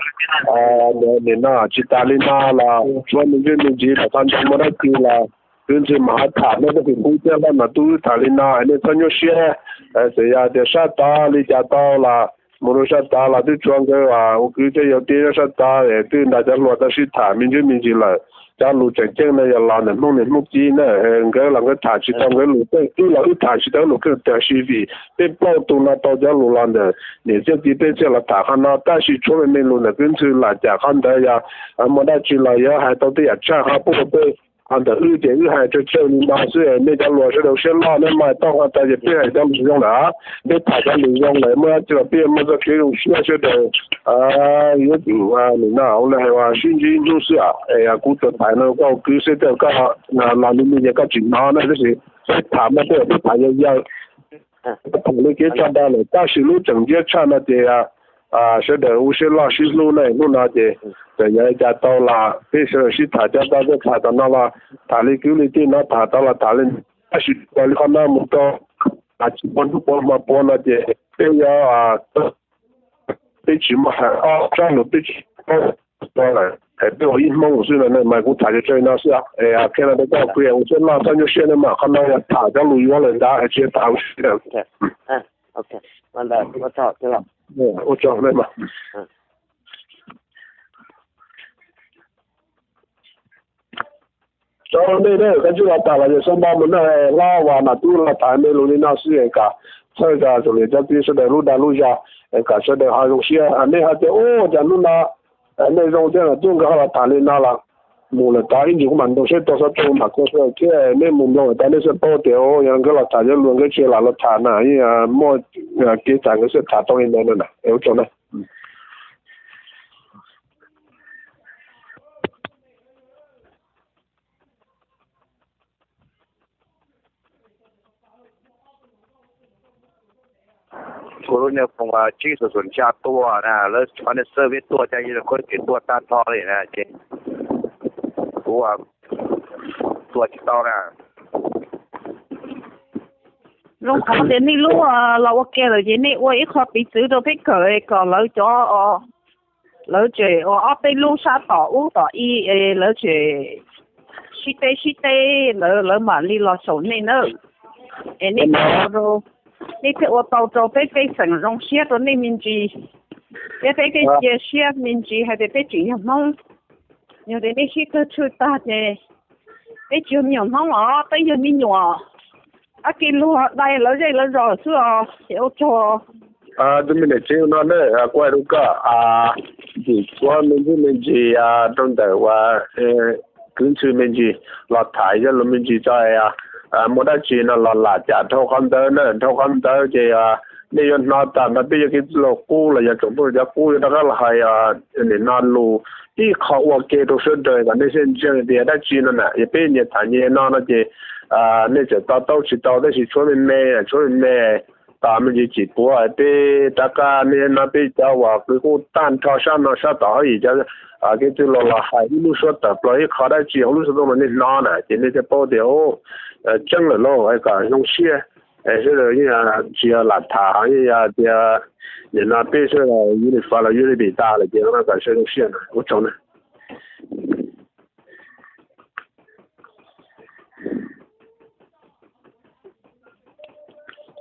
Nim no tsis tas li no los tshuav me ntsis me ntsis los qhov ntawd muaj dab tsi los kwv ntxhw mam ho tham, nej txhob pub thiab, hlob Nom Tub tham li no nej txhob nyuaj siab. Txawm yog tias sab tod li cas tau los mus rau sab tod los twb tshuav nkawd ua kwv thiab yawg tib nyob sab tod, twb nrog cov hluas tau sib tham me ntsis me ntsis lawm. Cov lus tseem ceeb no yog los ntawm Hmoob niam Hmoob txiv na, nkawd los nkawd tham tsis tau nkawd lus, peb los wb tham tsis tau lus kawg, tiam sis vim peb plaub tus no tau cov lus los ntawm niam txiv txiv peb thiaj los tham qhov no, tab sis tshuav me me lus ntawm kwv ntxhw lam cas qhov ntawd yog muaj dab tsi los yuav hais tau tej yam tshaj qhov pub rau peb. Qhov ntawm wb ces wb hais tsawg tsawg li no xwb, nej cov luag sawv daws siab loj nej mas tau qhov tas ces peb hais cov lus zoo lawm, peb tham cov lus zoo lawm, muaj dab tsi los peb muaj txoj kev zoo siab sawv daws. Yuav tsum nim no ua li hais ua sib ntsib hnub xwb, kuv tsuas tham no koj kwv xwb, tej koj los li ni ces koj tsis hnov na, tab sis peb tham no tej peb tham yawg yawg tham li kev tso dag lawm, tab sis lub tseem ntxiab tshaj no ces sawv daws ua siab loj sib hlub na. Hnub no ces txawm yog li cas tau los peb sawv daws sib tham, cov tau tuaj tham tom no los tham li kwv li tij no, tham tau los tham li, tab sis ua li qhov no mus rau tsis puag hnub puag hmo puag no ces peb yuav, peb tsis muaj hais ob sab lus, peb tsis paub lawm. Es peb ua ib Hmoob xwb no mas kuv tham tso tseg no xwb. Es qhia no rau koj, kuv yog ua siab loj txhob nyuaj siab na mas qhov no yog tham cov lus yuav lawm ntag, tsis yog tham ua si. Ua tsaug nej mas. Rau nej na, koj ntsib los tham los yog xab npaj mus na, hlob Vam Nam Tub los tham me lus li no xwb es kom txhawb zog txom nyem cov txiv sawv daws lub dag lub zog, es kom sawv daws ho zoo siab. Nej ho tias ub cas hnub no nej zoo thiab Nam Tub nkawd ho los tham li no los mus lawm tod ib ntsis kuv mam nrog seb tau xov tooj mam kho thiab nej mus mloog tod nej thiaj paub tias yog nkawd los tham cov lus nkawd tsis lam los tham na, muaj kev tham nkawd thiaj tham tau li ntawd no na. Es ua tsaug na. Kuv lub niag phone tsib xus xus xya tuaj na, lawv tshov niag service tuaj cas yog lawv qhov kev tuaj tag nrho li na ces kuv tuaj tsis tau na. Zoo qhov tias nej lub los ua ke lawm ces nej ua ib qho piv txwv rau peb kawm kom lawv cov, lawv tseem ua ob peb lub sab tom ub tom i, lawv tseem sib teb sib teb lawv, lawv mam li los saum nej na. Es nej thiaj ua tau rau peb pej xeem zoo siab rau nej me ntsis, thiab peb thiaj cia siab me ntsis hais tias peb tseem yog Hmoob. Yog tias nej sib tawg tshwj tag ces peb tsis yog me nyuam Hmoob os, peb yog me nyuam ab ke luag dai lawv zej lawv zos xwb os. Ces ua tsaug. Tus me niam tsev no na, kuv hais rau koj, ntxim kuab me ntsis me ntsis rau ntawm uas kwv ntxhw me ntsis los tham yog lus me ntsis tso, muaj dab tsi no los lam cam dhau qhov ntawd na, dhau qhov ntawd ces nej yuav hnov tas ntawd peb yog kev txwj laug qub los yog tsoom phooj ywg cov qub yuav rov qab los hais nim no lus ib qho ua ke rau sawv daws kom nej thiaj ntseeg tias dab tsi no na. Yog peb nyias tham nyias no no ces nej txawm to taub tsis tau tab sis tshuav me me, tshuav me me tos me ntsis tsis puav peb rov qab nej no peb cov uas kwv qub tag nrho sab no sab tom hauv yim cov kev txwj laug los hais ib lub suab tawm plaws ib qho dab tsi hauv lub xov tooj no nej hnov na ces nej thiaj paub tias tseeb lawm lauj, kom zoo siab. Sawv daws yeej tsis yog lam tham, yeej yog tias nim no peb sawv daws unify los unity tas lawm ces no kom sawv daws zoo siab na, ua tsaug na.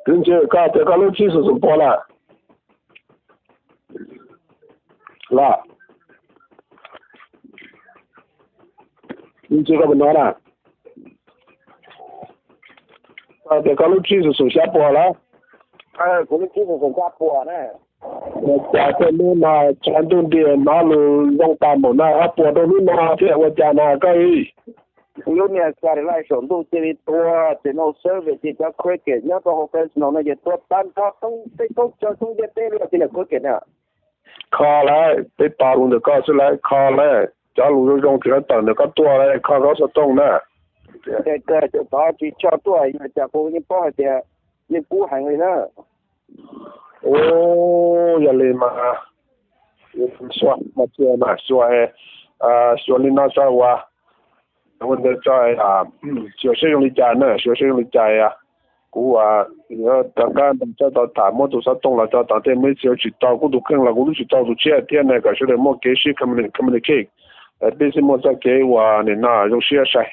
Kwv Ntxhw, koj tias koj lub tsib xus xus pua lawm los? Kwv Ntxhw, koj puas hnov na? Koj tias koj lub tsib xus xus xya pua lawm? Kuv lub tsib xus xus xya pua na. Ua cas tej hnub no tshav ntuj nti hnov lus zoo tas npaum no, ho puas rau hnub no thiab ua cas na koj? Lub niag satellite saum ntuj cia li tuag, ces no service ces cov cricket nyob rau hauv Fresno no ces tuag tag nrho, tej koob tsov koob yaj teb los cia li cricket na. Kho lawm, peb tos lus ntawm koj xwb lawm, kho lawm, cov lus zoo zoo tseem tawm ntawm koj tuaj lawm, kho koj xov tooj na. Ces thov tsis tso tuaj, yog cas kuv yeej paub hais tias yeej kub heev li na. Ua, yog li mas xyuas mas xyuas mas xyuas, xyuas li no tso uas ua ntawd tso, xyuas seb zoo li cas na, xyuas seb zoo li cas. Kuv yuav rov qab nrog koj tau tham, muab tus xov tooj los tso tod thiab, muaj ib txhia tsis tau kuv tus kheej los kuv twb tsis tau tus tshiab thiab na, kom sawv daws muaj kev sib communicate, peb sib muaj txoj kev uas nim no zoo siab sai.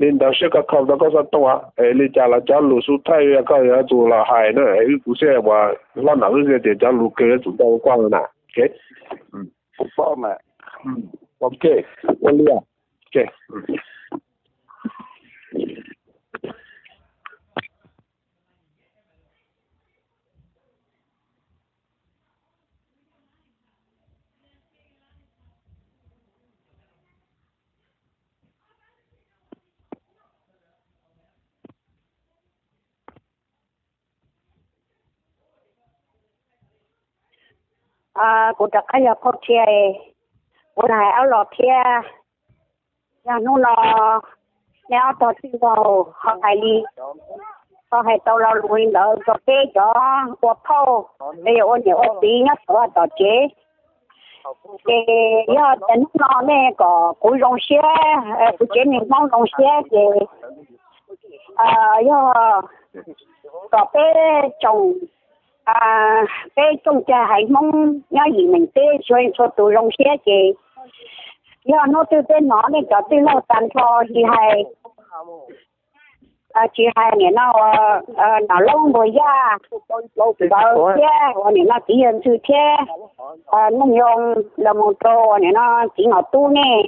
Li ntawd seb koj kho tau koj xov tooj es li cas los cov lus xub thaij yog koj yuav tus los hais na, wb kuv xav uas hlob nam wb xav tias cov lus kawg yuav tsum tau ua koj na. Ok, ua li. Ok. Kuv rov qab yog phauj thiab, kuv hais ob los thiab. Yog hnub no nej ob tog tij laug ho hais li, ho hais tau lo lus li ntawd rau peb cov ua phauj, peb ua niam ua txiv nyob tom vaj tom tsev. Ces yog tias hnub no nej kom kuv zoo siab, kuv tsev neeg Hmoob zoo siab ces yog kom peb tsoom, peb tsoom cag haiv Hmoob nyob yim neeg teb txhua txhua tus zoo siab ces Yog hnub twg peb hnov nej cov tij laug tag nrho tsis hais, tsis hais nim no ua Nom Loob Npuag Yaj nkawd thiab ua nim no txiv yawg ntxwg thiab Neej Zoo los mus rau ua nim no txiv Nom Tub nej,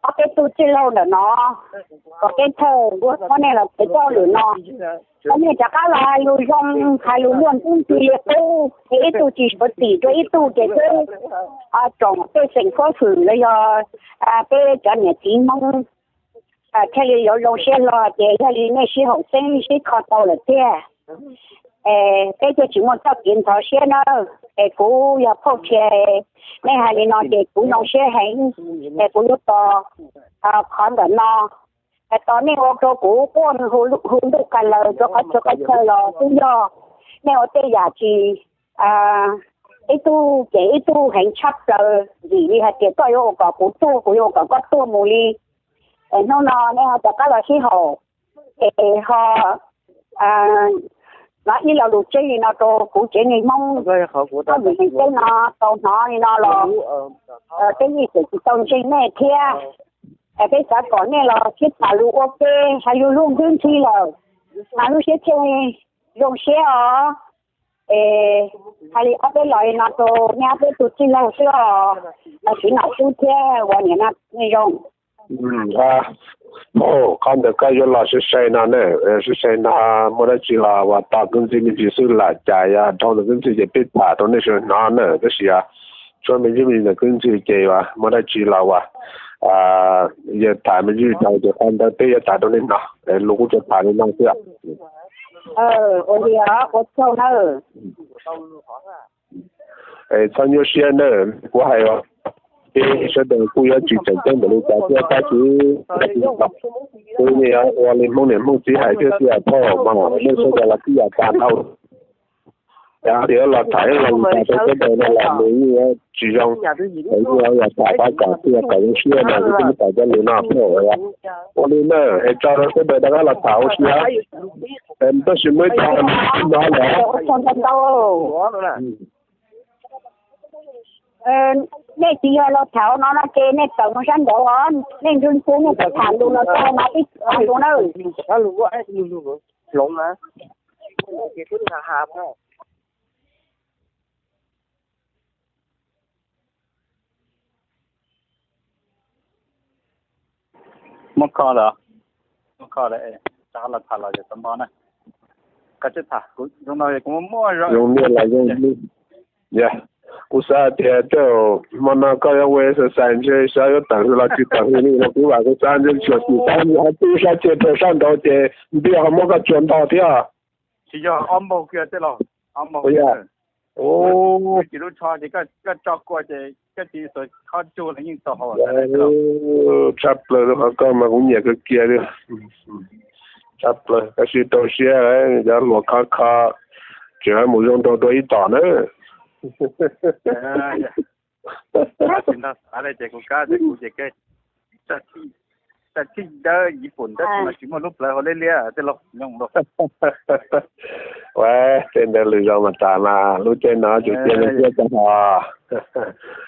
ob peb tug tij laug ntawm no, kom peb thawj muab nej los txev txoj lwm no. Kom nej rov qab los hais lus zoo, hais lus luag ntxub ntxhi li qub, ces ib tug tsis suav txim rau ib tug ces twb tsoom tej xeem khuab hwm los yog peb cov niam txiv Hmoob thiaj li yuav zoo siab hlo, ces yog li nej sib haum xeeb sib kho tau lawm tiag. Peb thiaj tsis muaj txoj kev ntxhov siab nawb. Es kuv yog phauj Tshiab, nej hais li no ces kuv zoo siab heev, es kuv yuav tos qhov ntawm no, es tos nej ua rau kuv quaj hu ntuj qas laws rau qhov chaw qhov chaw los twb yog nej ua tej yam tsis ib tug ces ib tug heev tshaj plaws, vim li hais tias koj yuav ua kom kuv tuag, kuv yuav ua kom koj tuag mus li. Es hnub no nej ho rov qab los sib haum, es ho hnov ib lo lus tseeb li no rau kuv tsev neeg Hmoob, koj mus neeg teb no tau hnov li no los peb yeej tseem tsis tau ntseeg nej thiab. Es peb xav kom nej los sib tham lus ua ke, hais lus luag ntxub ntxhi lawm, mas lub siab thiaj zoo siab os. Es hais li ob peb los li no rau nej ob peb tug tij laug xwb os, los sis Nom Tub thiab ua niam no nej zoo. Qhov ntawd koj yuav los sai sai no na, sai sai no muaj dab tsi los uas tos kwv ntxhi me ntsis xwb lam cas, yog dhau ntawm kwv ntxhi ces peb tham rau nej sawv hnov na, tab sis tshuav me ntsis me ntsis ntawm kwv ntxhi ces uas muaj dab tsi los uas yawg tham me ntsis dhau ces qhov ntawd peb yuav tham rau nej hnov, lus kuv tsuas tham li no xwb. Ua li ua tsaug na. Txhob nyuaj siab na, kuv hais, peb sawv daws kuj yuav tsis tseem ceeb npaum li cas thiab tab sis kuv yeej ua li Hmoob niam Hmoob txiv hais thiab xwb os, mas nej sawv daws los tib yam tas dhau. Yog tias los tham ib lo lus tas rau sawv daws no los nws yeej yuav tsis zoo, es yeej yuav los tham qhov kom txhua kom zoo siab mas kuv thiaj muab tawm cov lus no. Ua li na, es tso rau sawv daws rov qab los tham ua si. Tab sis muaj ib co no lawm. Nej tsis yog los tham no no ces nej tawm mus sab nraud os, nej nrug nrug nej tawm tham lus los tau mas peb tham lus na. Muab kho lawm, muab kho lawm, rov qab los tham los yog tau npo na. Koj tsis tham, kuv zoo no kuv muaj zoo. Zoo niaj los zoo li. Yog, kuv xav tias tej hmo no koj yuav ua exercise ntshe xav yuav tawm hws los tsis tawm hws li los kuv vam kuv xav ntshe tsuas tim tau nws ho tib sab ceg rau sab nraud ces ntiaj ho muab koj tsuas ntog thiab. Tsis yog ob npaug kiag tej los, ob npaug kiag. Tsis lub tsho ces koj tso kua ces koj tsis xuas qhov tsug los yeej tau hauv. Tshaj plaws li qhov koj mas kuv nyiam kawg kiag li. Tshaj plaws, koj sib rau siab, cov hluas khov kho, tseem mus zoo rau dua ib tom na. Tsis nrog xav li ces kuv kab ces kuv ces kawg. Tsa tij dawb Yiv Pum dawb mas tsis muaj lub plawv hauv liab liab tej los nyob los. Ua tej ntawd lwm zaus mas tas mas lub caij no tseem cia li siab tag hos.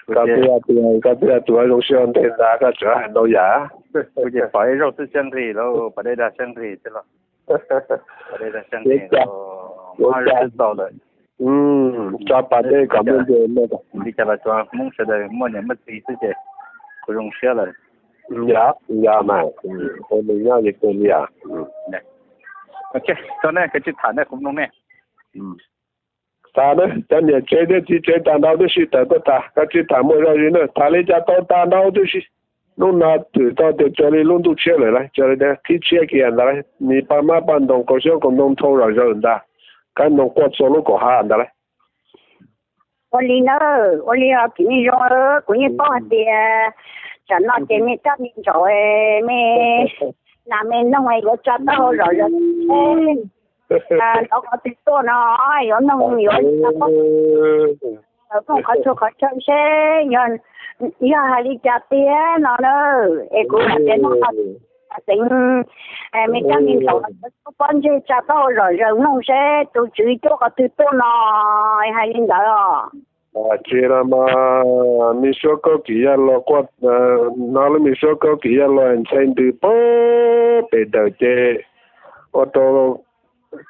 Koj twb yog tus, koj twb yog tus zoo siab ua ntej ntag, koj tseem hais ntau yam. Kuv ces pom ib zaug twb siab nqhis lawm, pom dej dag siab nqhis tej los. Pom dej dag siab nqhis lawm. Tso pas dej kom muaj npe. Li cas los tsuav Hmoob sawv daws muaj niam muaj txiv xwb ces kuv zoo siab lawm. Yog, yog mas, ua nws nyob ces kawg li os. Ok, tso nej, koj tsis tham nej kuv mloog nej. Tas na, cov niam tsev thiab txiv tsev tag nrho twb sib tawm tuaj tas, koj tsis tham muaj zog li na, tham li cas tau tag nrho twb sib. Hnub no twm tau tias cuag li lub ntuj tshiab lawm lauj, cuag li qhib tshiab kiag ntag lauj, nws paj mab paj ntoos kaus xyoob kaus ntoo nthau zom zaws ntag, kab ntoo quaj txhua lub kaum hav ntag lauj. Ua li na, ua li os kwv tij zoo, kuv yeej paub hais tias tsam no ces me raj me ntsaum, me nas me noog yuav tsa taub hau zom zaws, nov qhov twg tuaj no yuav noog yuav noog qhov tsua qhov chaw seb yog hais li cas tiag no na. Es kuv hais tias no xeev me raj me ntsaum pob ntseg tsa taub hau zom zaws mloog seb tus tswv cuab qhov twg tuaj no, hais li ntawd os. Tsis no mas, me suab kaub kim yaj luas quaj, hnov lub me suab kaub kim yaj luas ntxhais ntws pag pem dawm ces ua rau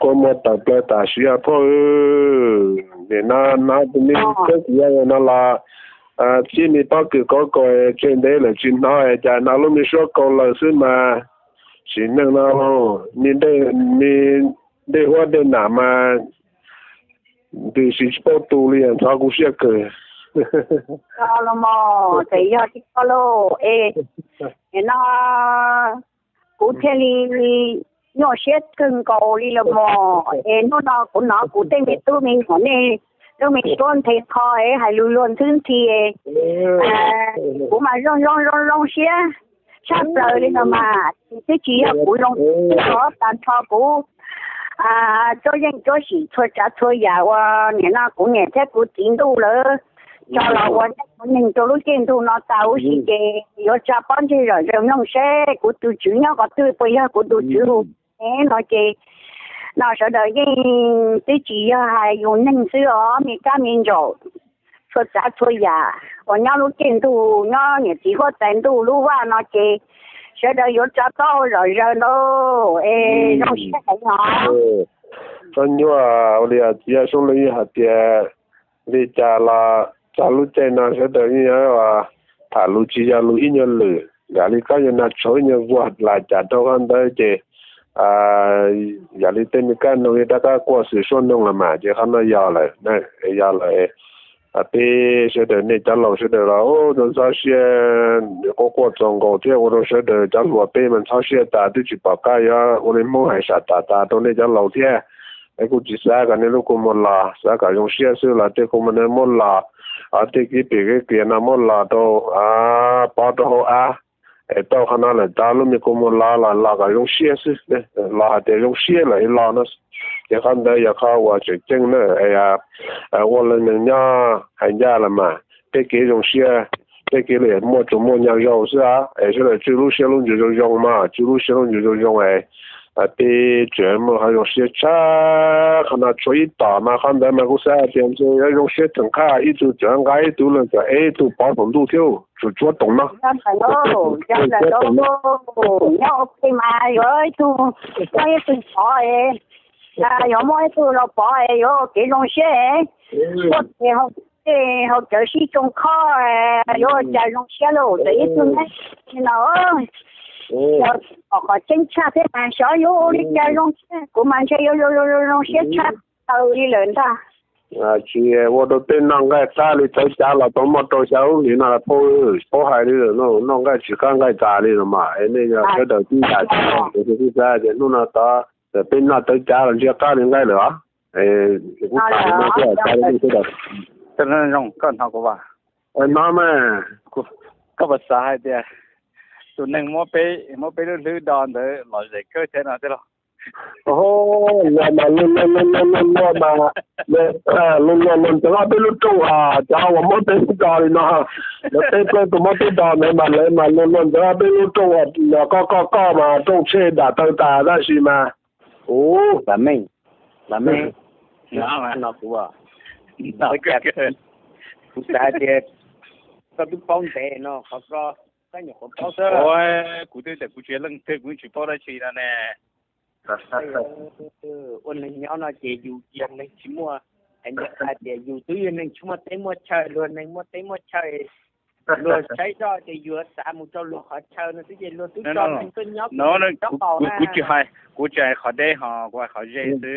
kua muag tawm plaws tam sim os phauj. Nim no hnov tus me kaub kim yaj luas no los txib me pob kws kaub kaus tseg ntev lawm tsis hnov, cas hnov lub me suab kaus lawm xwb mas. Sim neej no me dej huab dej nam mas ntws sis tsis paub tu li, ntxhov kuv siab kawg. Los mas txawm yog tsis tau lauj es, nim no kuv thiaj li nyuaj siab kawg nkaus li los mas es hnub no kuv hnov kuv tej me tub me nyuam nej lub me suab nthe qho es hais lus luag ntxhwb nthi, kuv mas zoo zoo zoo zoo siab tshaj plaws li no mas twb tsis yog kuv zoo siab, tag nrho kuv tsob yeej tsob sim txhua tsav txhua yam uas nim no kuv niam thiab kuv txiv ntuj lawv tso los ua neej rau lub caij ntuj no tas huv si ces yuav tsa pob ntseg zom zaws mloog seb kuv tus tswv nyob qhov twg, puas yog kuv tus tswv hu no ces no sawv daws yeej twb tsis yog hais yus neeg xwb os, me kab me ntsaum txhua tsav txhua yam uas nyob lub caij ntuj nyob niam txiv huab tais ntuj lub vaj no ces sawv daws yuav tsa pob zom zaws ntau es zoo siab heev os. Txhob nyuaj li, txiv Soob Lwm yeej hais tias li cas los txog lub caij no sawv daws yeej tham lus tsis yog lus ib nyuag lwm, yam li koj yog nas tshauv ib nyuag vuag lam cas rau qhov ntawd ces yam li tej me kab noog li rov qab quaj xwm suab noog los mas ces qhov no yog lawm, yog lawm. Peb sawv daws nej cov laus sawv daws los txhob txhawj siab, quaj quaj txaus nkaus thiab ua rau sawv daws cov hluas peb mas txhob siab tas, twb tsis pom qab yuav ua li Hmoob hais sam tas tas rau nej cov laus thiab. Es kuj tsis xav kom nej lub kua muag los, xav kom zoo siab xwb los tej kua muag muab los, tej kev phem kev qias no muab los rau pov rau hauv av. Es tau qhov no lawm tau lub me kua muag los los los kom zoo siab xwb, los hais tias zoo siab lawm los no. Ces qhov ntawd yog qhov uas tseem ceeb na. Ua leej neeg nyob hais ncaj los mas tej kev zoo siab, tej kev li muaj tsuas muaj nyob zaus xwb es sawv daws tswj lub siab lub ntsws zoo zoo mas, tswj lub siab lub ntsws zoo zoo es peb tseem muaj qhov zoo siab tshaj qhov no tshuav ib tom mas qhov ntawd mas kuv xav tias ntshe yuav zoo siab theem qab ib tug tseem nqa ib tug leej tseem ev ib tug pov saum ntuj thiab tsuas tshuav toom no. Nyob ua pem mas yuav ib tug, nyob ib tug pov, yuav muaj ib tug los pov yuav ua kev zoo siab, ua ces hauv cawv sib tsoo khob yuav ua cas zoo siab lauj, txawm ib tug neb no. Qhov tseeb tshaj thiab mas xyov yuav ua li cas zoo siab, kuv mas ntshe yuav zoo siab tshaj tawm li lawm ntag. Tsis ua rau peb noj nqaij qab li tawv cav los tau muaj rau xya lub hlis no los paub, paub hais li lawm, noj nqaij tsis qab nqaij tas li los mas es nej yog sawv daws tib yam tsis muaj tus twg xav tias hnub no tod peb noj tawv cav los ntsiag qab li nqaij lawm os. Kuv tham li no thiab, zoo koj hnov kuv vas, hnov mas. Koj puas xav hais tias tus neeg muab peb, muab peb lub hlwb do ntawd lom zem kawg thiab no thiab los? Luag mas luag luag luag luag luag mas, luag luag luag ntxeev ob peb lub rooj, cov uas muab peb do li no, lawv peb plaub tus muab peb do ntawd mas lawv mas luag luag ntxeev ob peb lub rooj, koj koj koj mas rooj tsheb dam taw tas tab sis mas, ua, Vam Meej, Vam Meej, no kuv, kuv xav hais tias koj twb paub ntev no qhov ko, koj nyuam qhuav paub xwb. Kuv twb tias kuv tsis yog leej twg kuv yeej tsis paub dab tsi no ne. Ua neeg nyob no ces yus yog neeg tsis muaj, hais tias yus twb yog neeg tsis muaj teb muaj chaw, luag neeg muaj teb muaj chaw, luag saib zoj ces yus xav mus rau luag qhov chaw no xwb ces luag twb tso neeg tuaj nyob no. Kuv tsis hais, kuv tsis hais qhov deb ho, kuv hais qhov ze xwb.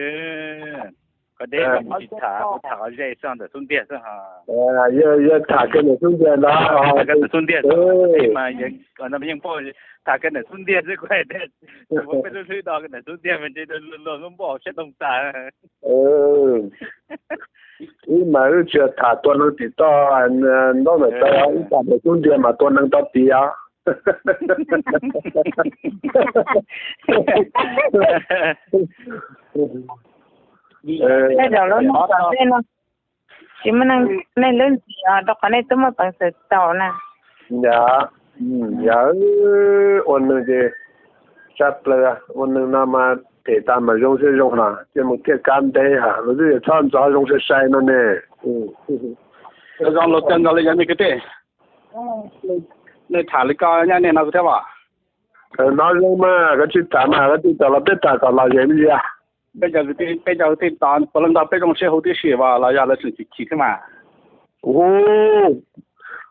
Qhov deb kuv tsis tham, kuv tham qhov ze xwb, ntawm xub ntiag xwb ho. Yog tham kiag ntawm xub ntiag ntawd, tham kiag ntawm xub ntiag xwb mas yeej paub, tham kiag ntawm xub ntiag xwb kuv hais tias, peb lub hlwb do kiag ntawm xub ntiag mas ntshe luag luag lub npoj hauv siab toog tas. Wb mas wb tsis tham tua neeg tim toj ntaub ntawm tawv, wb tham ntawm xub ntiag mas tua neeg tau tiav. Tej zaum lub neej tom ntej no tsis muaj neeg, nej lub ntxim os, rau qhov nej twb muaj peev xwm txaus na. Yog, yog, ua neeg ces tshaj plaws, ua neeg no mas phem tas mas zoo siab zoo hos, thiaj mus thiaj kab ntev hos, los twb yog txhob ntxov zoo sai sai no ne. Zoo los kawg nkaus li yog nej kwv tij. Nej tham li ko nyob nej no thiab as? Hnov zoo mas, koj tsis tham mas koj tsis tham los peb tham kom los yog li ntawd. Peb cov kwv tij, peb cov kwv tij tos puav leej nrog peb zoo siab huv tib si as los yog lawv tseem chim chim thiab mas? Hu,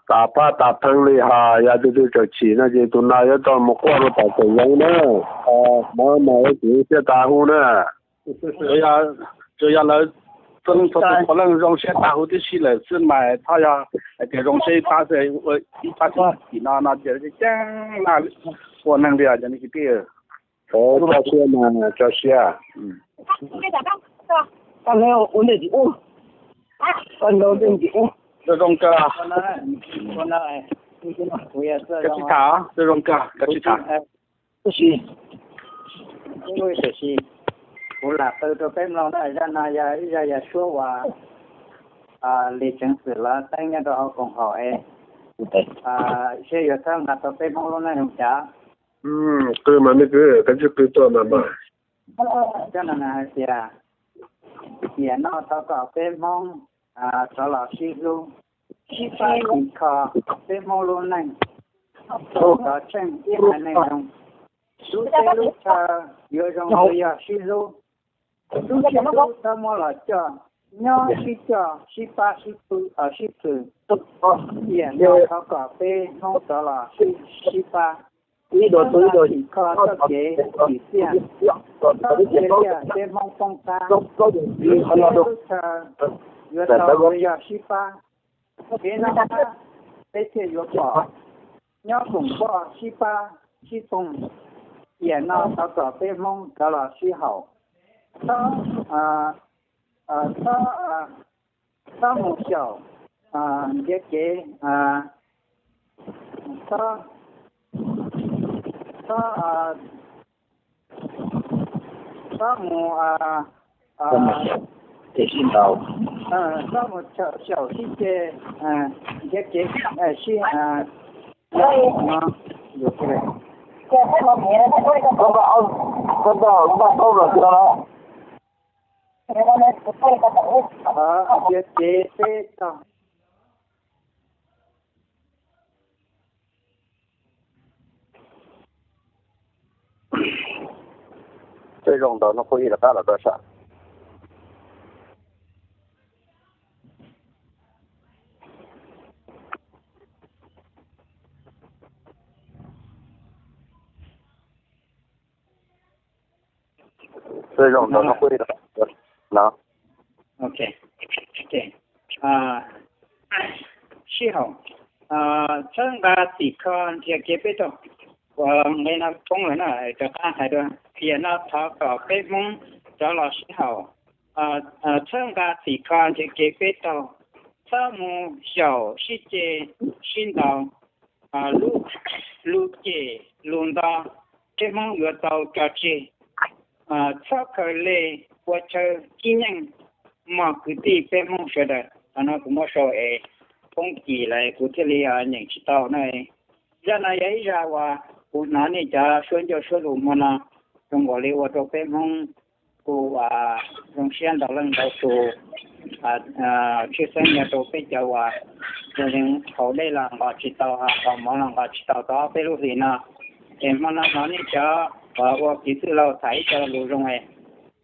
tas paj tas pheej li hos, yog tus twg tseem chim no ces tus no yuav tau mus quaj rau tom tseem zoo na. Hnov mas yuav tsum siab tas huv na. Tsuas yog lawv txhua leej txhua tus puav leej zoo siab tas huv tib si lawm xwb mas, txhob yog hais tias zoo siab ib pab xwb, ib pab xwb chim no no ces ceeb laj ua neeg li os cov kwv tij. Tso siab mas, tso siab. Zoo kawg, koj tsis tham, zoo kawg, koj tsis tham. Tab sis kuv lam qw rau peb mloog na, zaj no yog ib zaj yam suab uas Lis Tseev Xwm lawv teeb nyob rau hauv koom haum es, seb yuav txhawb nqa tau peb Hmoob lub neej zoo cas. Qw mas me kwv, koj tsis qw tuaj mas mas. Cov no nws hais tias, tiam no thov kom peb Hmoob rov los sib hlub, sib pab kho peb Hmoob lub neej, kom tsheej ib haiv neeg zoo. Lub teb lub chaw yuav zoo tsuas yog sib hlub. Lub sib hlub txhob muab los coj, nyob sib coj sib pab sib pw, sib txwm. Tiam no thov kom peb Hmoob rov los sib pab, txhob txhim kho txoj kev tsim txiaj, txhob cia liaj peb Hmoob poob qab. Lub teb lub chaw yuav tau yuav yog sib pab, kev noj qab peb thiaj yuav pom. Nyob koom poj sib pab sib poog, tiam no thov kom peb Hmoob rov los sib haum. Txhob, txhob, txhob mus xyaum ntiav kev, txhob, txhob, txhob mus, txhob mus xyaum sib ceg, ntiav kev sib, no, ntiav kev peb tog. Peb zoo ntau hnub qub ib rov qab los rau sab. Peb zoo ntau hnub qub ib rov qab los rau sab. Ok, ok. Sib haum, txhawb nqa txhim kho ntiav kev peb tog. Nqe no poob lawm na, rov qab hais dua. Tiam no thov kom peb Hmoob rov los sib haum, txhawb nqa txhim kho ntiav kev peb tog. Txhob mus xyaum sib ceg sib ntaus, lub, lub ceg lus nto, peb Hmoob yuav tau tso tseg. Txhob khaws leg ua chaw cib nyeej, mog kwv tij peb Hmoob sawv daws. Qhov no kuv muab sau es poob kim lawm kuv thiaj li nyeem tsis tau na. Zaj no yog ib zaj uas kuv hnov nej cov suab ncauj suab lus hmo no zoo nkaus li ua rau peb Hmoob kuj zoo siab ntau leej ntau tus. Tshwj xeeb nyob rau peb cov uas zoo li haus dej los nqos tsis tau, haus mov los nqos tsis tau tau ob peb lub hlis no. Ces hmo no hnov nej cov uas ua kev txwj laug tham ib co lus zoo es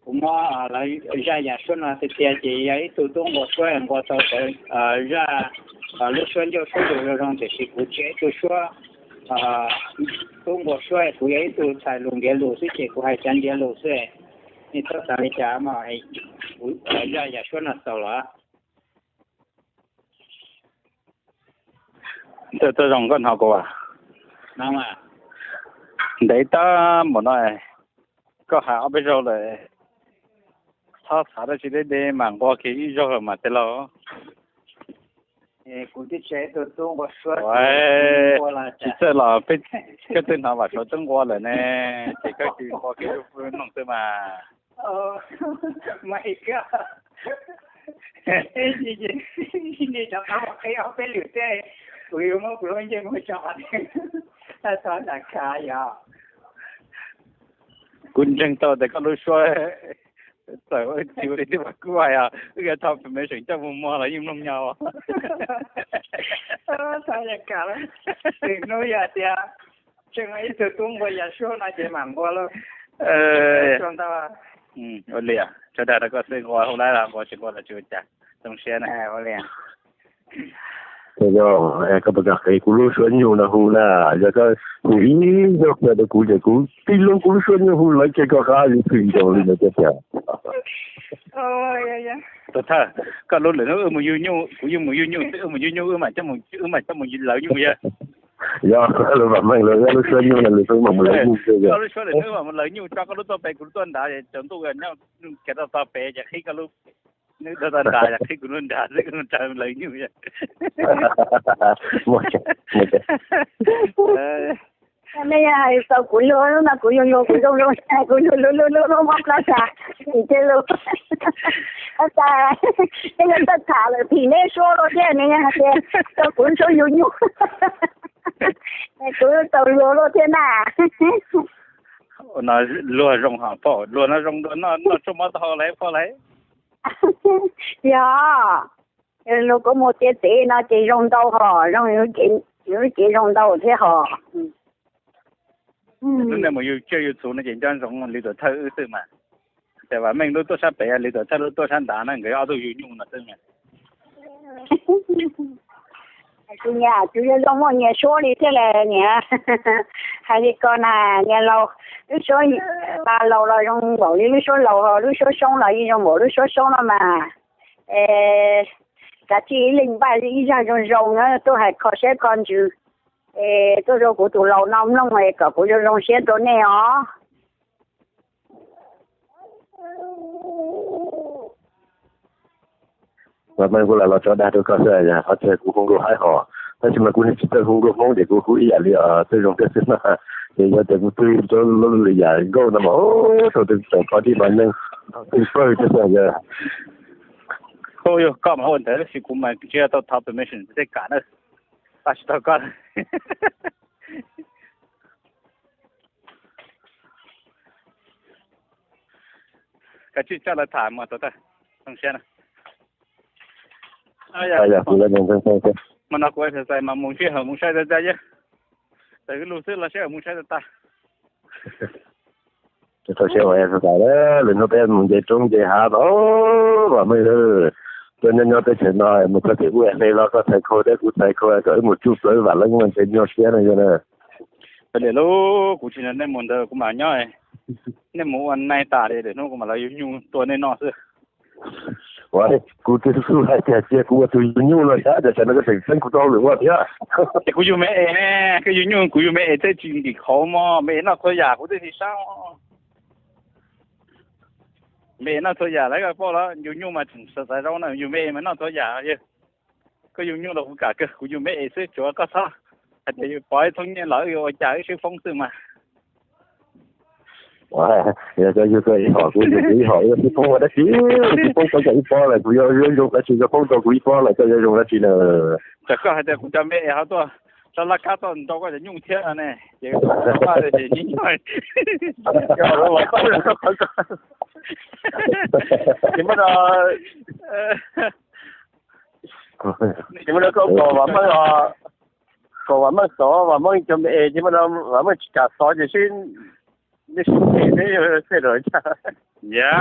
kuv muab lawv zaj yam suab no tiag tiag ces yog ib tug tub nquas suab nquas tau tawv zaj, lub suab ncauj suab lus zoo zoo tiam sis kuv tsis yog ib tug suab, tub nquas suab, kuv yog ib tug txhais lus ntiav lus xwb ces kuv hais cov ntiav lus xwb. Nej txhob xav li cas mas, kuv zaj yam suab no xaus los. Txawj zoo koj hnov kuv as. Ntev tag npaum no, koj hais ob peb zaug lawm, txhob xav dab tsi deb deb mas nqua kiag ib zaug mas tej laug. Kuv twb tsis yog ib tug tub nquas suab, tsis txawj los peb, koj twb hnov Vam Suav tub nquas lawm ne, ces koj cia li nqua kiag ib zaug pub noog xwb mas. Mas koj, nej rov qab mus qhib ob peb lwm thiab, kuv yuav muab kuv lub ntsej muag tso, txhob lam khav yog. Kuv ntseeg tau tias koj lub suab Txawm tsis ua li tej uas kuv hais os, wb yuav thov permission coj mus muag los yeej mloog nyob. Txhob kam, hnub yog tias tseem ib tug tub npua yam suab no ces mam npua lauj. Ua li, tso dag rau koj xwb, nqua hauv lawm los nqua tsis nqua los tsis ua cas, zoo siab na. Koj puas kam qhia kuv lub suab nyuj no hu na? Yog koj hu ib zaug rau kuv ces kuv tij lub kuv lub suab nyuj hu lawv kiag koj qab ib txwm zoo li ntawd tiag tiag. Tus thawj, koj lub lwm hnub wb mus yug nyuj, kuv yeej mus yug nyuj xwb, wb mus yug nyuj wb mam coj mus, wb mam coj mus lawv nyuj yog. Yog, lawv vam meej lawv lub suab nyuj no lawv mam mus lawv nyuj xwb. Koj lub suab lwm hnub mam mus lawv nyuj, tso koj lub tuaj pem kuv lub tuaj nrad, cov ntuj nyob kiag rau tog pem ces qhib koj lub, nws rau tog nrad ces qhib kuv lub nrad xwb, kuv rau lawv nyuj. Nej tau kuv luag no kuv yug yug kuv zoo zoo, kuv yug luag luag luag luag mob plab xas, ces lus tas, nej yuav txawj tham lawm phim neb suab luaj thiab, neb hais tias tau kuv suab yug nyuj, kuv tau luag luaj thiab na. No luag zoo hos phauj, luag no zoo dua noj noj tshuaj mob taub hau lawm phauj lawm. Yog, luag kuj mus tiav txiv no ces zoo ntau hos, zoo, yus lub cev zoo ntau thiab hos. Hnub nej mus yug tsiaj yug txhu no ces nco ntsoov li tuam thawj wb xwb mas. Ces vam meej lub tuaj sab pem, li tuam thawj lub tuaj sab nrad na, nkawd ob tug yug nyuj no xwb mas. Kuv nyias kuv zoo zoo muaj nyias suab li thiab las niam. Hais li ko na, niam laus, lub suab pas laus los zoo npaum li lub suab laus, lub suab soob los yeej zoo npaum lub suab soob no mas. Kav tsij ib leeg npaj ib zaj zoo zoo na, tuaj hais kho siab kho ntsws, es tuaj rau kuv tus laus no mloog es kom kuv zoo zoo siab rau nej os. Mas kuv lam los tso dag rau koj xwb, qhov tseeb kuv hu nkauj haib hos, tab sis mas kuv tsis txawj hu nkauj Hmoob ces kuv hu ib yam li tej zoo thiab xwb na. Ces yog tias kuv twb rau lub lwm yam nkauj no mas thaum twg tseem kho dib mas neeg twb pawg thiab xwb yog. Koj mas ua ntawd tab sis kuv mas tsis tau thov permission tej kam na, tsis tau koj. Kav tsij coj lawv tham mas tau tag, zoo siab na. Hmo no kuv exercise mas mus sij hawm mus sai tag tag yog, tawm lug xwb los sij hawm mus sai tag tag. Tau siab ua exercise, lwm hnub peb mus nce roob nce hav tod, vam meej. Tuaj nyob nyob teb chaws no mus txog tim ub hle los koj txhais khau thiab kuv txhais khau kom wb mus tsuj plaws vam leeb mas ntshe nyuaj siab no yog na. Ua li lauj, kuv tsis nrog nej mus ntawd kuv mam nyob, nej mus ua nai tas li, lwm hnub kuv mam los yug nyuj tua nej noj xwb. Ua, kuv twb xub hais tias cia kuv ua tus yug nyuj no thiab, cas tsam no koj tseem txeeb kuv tau lwm ua thiab. Es kuv yug me es ne, koj yug nyuj kuv yug me es thiaj tsis nkim qhauv mog, me es noj txhua yam kuv twb tsis sab. Me es noj txhua yam lawm koj paub los, yug nyuj mas tseem xav xav zoo na, yug me es mas noj txhua yam. Koj yug nyuj los kuv kam kawg, kuv yug me es xwb, tsuav koj txhob hais tias yus pov ib thooj nyiaj los wb yuav ua cas, wb sib foob xwb mas. Yog koj yug koj ib hom, kuv yug kuv ib hom, wb yuav sib foob ua dab tsi? Sib foob tau koj ib pob lawm, kuv yuav zoo dab tsi? Koj foob tau kuv ib pob lawm koj yuav zoo dab tsi na? Txawm koj hais tias kuv cov me es ho tuaj tso laj kab tuaj nrau koj cov nyuj thiab no ne, ces kuv vaj ces yeej nyob. Ces muab no, ces muab no koj kom vam meej, kom vam meej xov, vam meej cov me es, ces muab no vam meej tsis kam xov ces sib, sib phem thiab yog sij rau. Yog,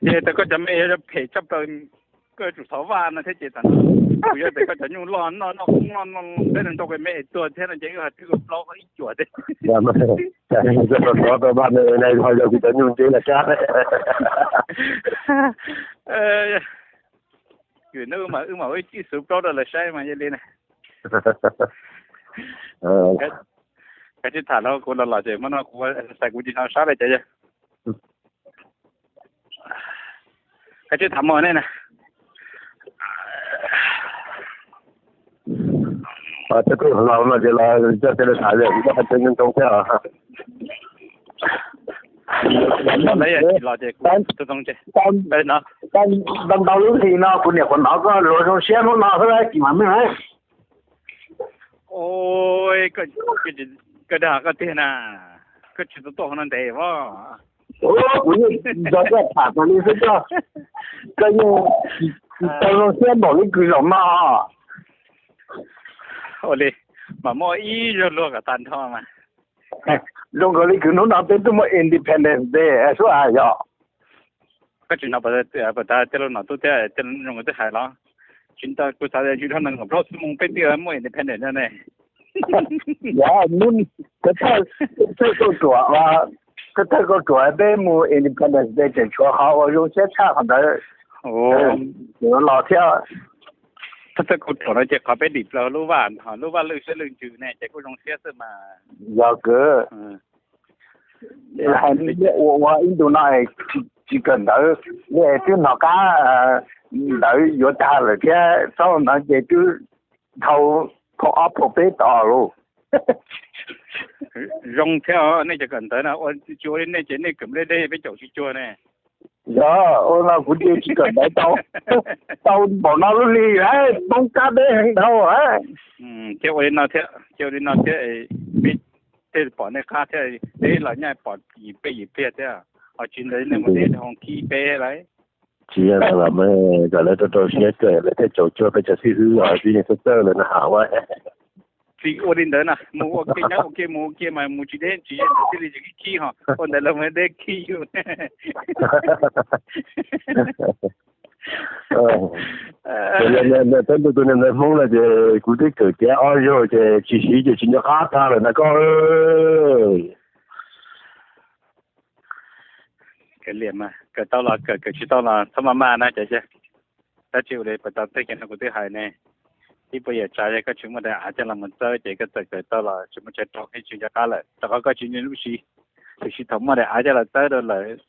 yog tias koj cov me es yuav phem tshaj plaws, koj yuav tsum xov vaj no thiab ces tam no kuv yuav tias koj cov nyuj loj noj noj noj noj peb neeg nrau me es tuag thiab no ces wb ho twb ua plaub ib cuam thiab. Koj xov xov rau vaj me es na ho yog kuv cov nyuj ntseb laj kab. Kws no mas wb mam ua ib xub plaub rau lawv saib mas yog li na. Kav tsij tham los kuv los los ces muab no kuv xav kuv tsis hnov sab li cas yog. Kav tsij tham mus nej na. Cov tub hluas no ces los coj tej lus tham kuv coj hais tseeb ntsoov thiab os. Ntau ntau lub hlis no kuv niam qhuav hnov koj luag zoo siab hnub no xwb tsis mam meej. Koj dag koj tiag na, koj tsis tau tuaj hauv no ntev as. Kuv yeej nco thiaj tham tas li xwb, koj yeej tsis tau zoo siab npaum li kws zaum no. Ua li, mas muaj ib zaug luag kom tag nrho mas. Zoo nkaus li kws hnub no peb twb muaj Independence Day xwb as yog. Koj tsis hnov puas tas tij laug Nom Tub thiab tij laug Zoo nkawd twb hais los? Tsis ntau, kuv xav tias tsis dhau nees nkaum plaub xuab moos peb twb muaj Independence no ne. Yog, thawj kauj ruam, thawj kauj ruam peb mus Independence Day tseem tshuav qhov uas zoo siab tshaj qhov ntawd los thiab. Thawj kauj ruam no ces qhov peb dim plaws lub vaj, lub vaj lwj siab lwj ntsws ne ces kuj zoo siab xwb mas. Yog kawg. Hais li ua ua ib ntus no tsis kawm ntawv li es twb hnov qab ntawv yuav tag lawm thiab, txhob ntawd ces twb dhau phaum ob phaum peb tod lauj. Zoo thiab nej cov kawm ntawv no, ua tsis ua li nej ces nej kawm deb deb peb caum tsis cuag ne. Yog ua no kuv cia tsis kawm ntawv tau, tau npaum no lub hli poob kab deb heev dhau. Cia ua li no thiab, cia ua li no thiab, peb tej pom nej qab thiab, peb los nyaj pom yim peb yim pliag thiab, ho tsis ntawd nej mus deb dhau khib peb lawm. Tsis yog los mas kom lawv rau rau siab kawm lawv thiaj caum cuag peb cov xib hwb os, tsis yeej txawj txawj lawm na hais. Tsis ua li ntawd na, mus ua ke nyob ua ke mus ua ke mas mus tsis deb tsis yeej ntawd thiaj li tsis khib ho, ua ntawd los mas deb khib yus. Peb tus niam ntawv Hmoob no ces kuv twb kawm tiav ob zaug ces tsis siv ces tsis nco qab tag lawm na koj. Kawm tau los kawm, kawm tsis tau los txhob maj maj na cov. Tab sis ua li pas tau tej kev no kuv twb hais ne, ib puas yam tsav yog koj tsis muaj daim av coj los mus txawb ces koj txawm kawm tau los tsis muaj tsav rau, tsis nco qab lawm, rau qhov koj tsis nyob lub si. Tiam sis thaum muaj daim av coj los txawb rau lawm,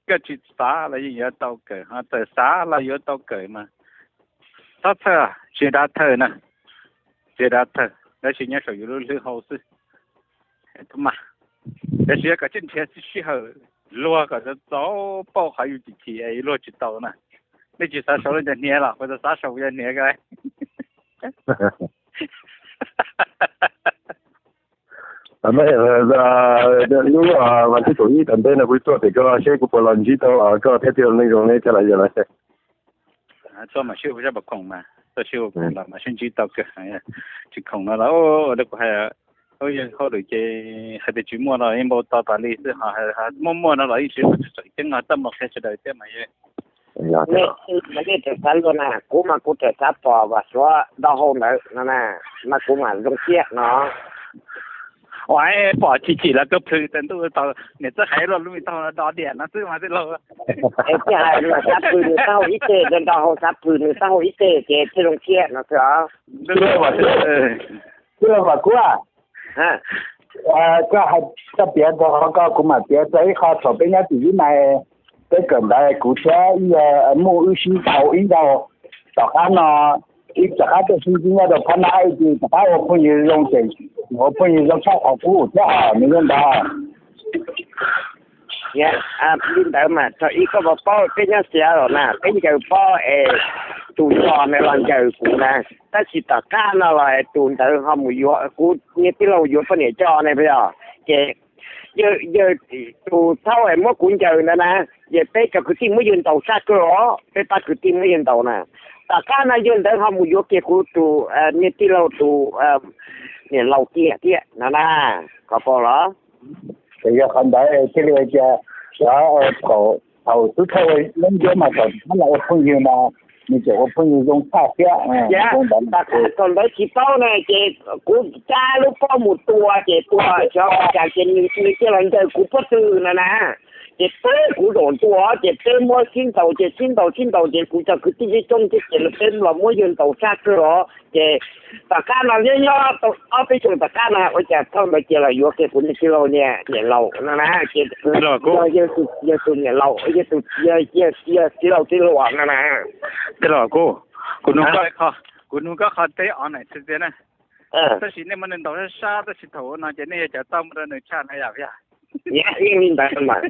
koj tsis xav los yeej yuav tau kawm, ho txawm xav los yuav tau kawm mas. Txhob txhawj, tsis dav thawj na, tsis dav thawj, tab sis nyob saum yus lub hlwb hau xwb. Tab sis yog kom tseem nrhiav sij hawm luag kom txaus txaus paub qhov yus chim chim es luag tsis tau na. Nej tsis xav sau lub ncauj hniav los kuv tau xav sau kuv ncauj hniav ko. Lub vas thib kaum ib tom ntej no kuv tuaj pem koj seb kuv puas los ntsib tau koj thiab tij laug Neej Zoo neb thiab los yog los. Tuaj mam sib hu zaj pas khoom mas, tuaj sib hu khoom los mam sib ntsib tau kawg. Tsis khoom no los kuv hais, hauj lwm ces hais tias tsis muaj los yeej npau taws tas li xwb, ho muaj muaj no los yeej tsis muaj tseem ceeb no txaj muag qhia sawv daws thiab mas. Nej tseem xav luag na, kuv mas kuv tseem xav pom Vam Suav do hau ntawd no na, mas kuv mam zoo siab no. Ua pom chim chim los koj plhws tas ntuj tau niam txawj hais luaj lub me taub hau do diam no xwb mas tij laug. Es tij hais mas xav plhws nws taub hau ib teg, do hau xav plhws nws taub hau ib teg ces thiaj zoo siab no xwb os. Tij laug Vam Kub, koj hais koj piav txog qhov ko kuv mam piav txog ib qho thaum peb nyob tim Vib Nais, peb kawm ntawv kuv thiab ib yawg Muj wb sib tau ib nkaug tom qab no, ib tom qab tuaj sib ntsib nyob rau phab nab ib tug tom qab ua phooj ywg zoo ces ua phooj ywg zoo tshaj qhov kub thiab os nws yeej ntawd. Li ntawd mas thaum ib koj puas paub peb nyob Seattle na peb ncaws pob es tus zos nws los ncaws kuv na, tab sis tom qab no los tus ntawd ho mus yuav kuv niag tij laug yuav poj niam coj ne puas yog? Ces yawg tus thaub es muab kuv ncaws ntawd na, ces peb cov kwv tij muab yawg ntaus tshaj kawg os, peb pab kwv tij muab yawg ntaus na. Tom qab no yawg ntawd ho mus yuav kiag kuv tus niag tij laug tus niam laus kiag thiab no na, koj paub los? Ces yog qhov ntawd thiaj li tias xyov thaum thaum xub thawj ua neeb ncuab mas thaum thaum los ua phooj ywg mas nws tseem ua phooj ywg zoo tshaj thiab. Thaum ntawd tsis paub na ces kuv cab lub pob mus tua ces tua xyov ua cas ces nws thiaj los ncaws kuv pob tw no na. Ces peb kuv zaum ntua ces peb muab sib ntaus ces sib ntaus sib ntaus ces kuv cov kwv tij coob coob ces peb los muab yawg ntaus tshaj kawg os. Ces tom qab no nyob nyob tau ob peb xyoos tom qab no ua cas thaum ntawd ces los yuav kiag kuv niag tij laug niam laus no na. Ces yog tus niam laus, yog tij laug tij laug no na. Tij laug Kub, kuv nug koj qho, kuv nug koj qho teb o na txhia txiag na. Tab sis nej muab nws ntaus sab sab tab sis thaum no ces nej yog cov txaj muag rau nws tshaj na yom? Yeej li ntawd mas.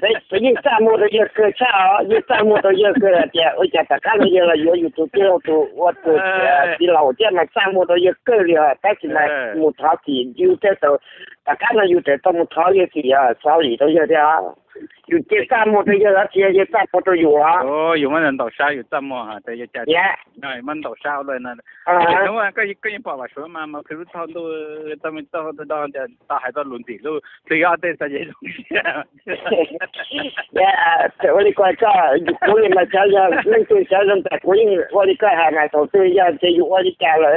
Yeej txaj muag rau yawg kawg tshaj os, yeej txaj muag rau yawg kawg tias ua cas tom qab no yawg los yuav yus tus tij laug tus ua tus tij laug thiab mas txaj muag rau yawg kawg li os, tab sis mas mus thov txim yus thiaj tau, tom qab no yus tseem tau mus thov yawg txim os, sorry rau yawg thiab. Yus cia txaj muag rau yawg los tsis yog yawg txaj muag rau yus? Yus muab ntaus sab, yus txaj muag, muab ntaus sab ua luaj no. Koj yeej pom Vam Suav mas mas plhws lub thaum ntuj txog me txog do tau hais tau lus ntxim hlub, plhws ob tej txhais ces zoo siab. Ua li ko koj, yus kuv li mas xyov yog leej twg xyov zoo tas kuv yeej ua li koj hais mas thaum twg yog ces yus ua li cas lawm,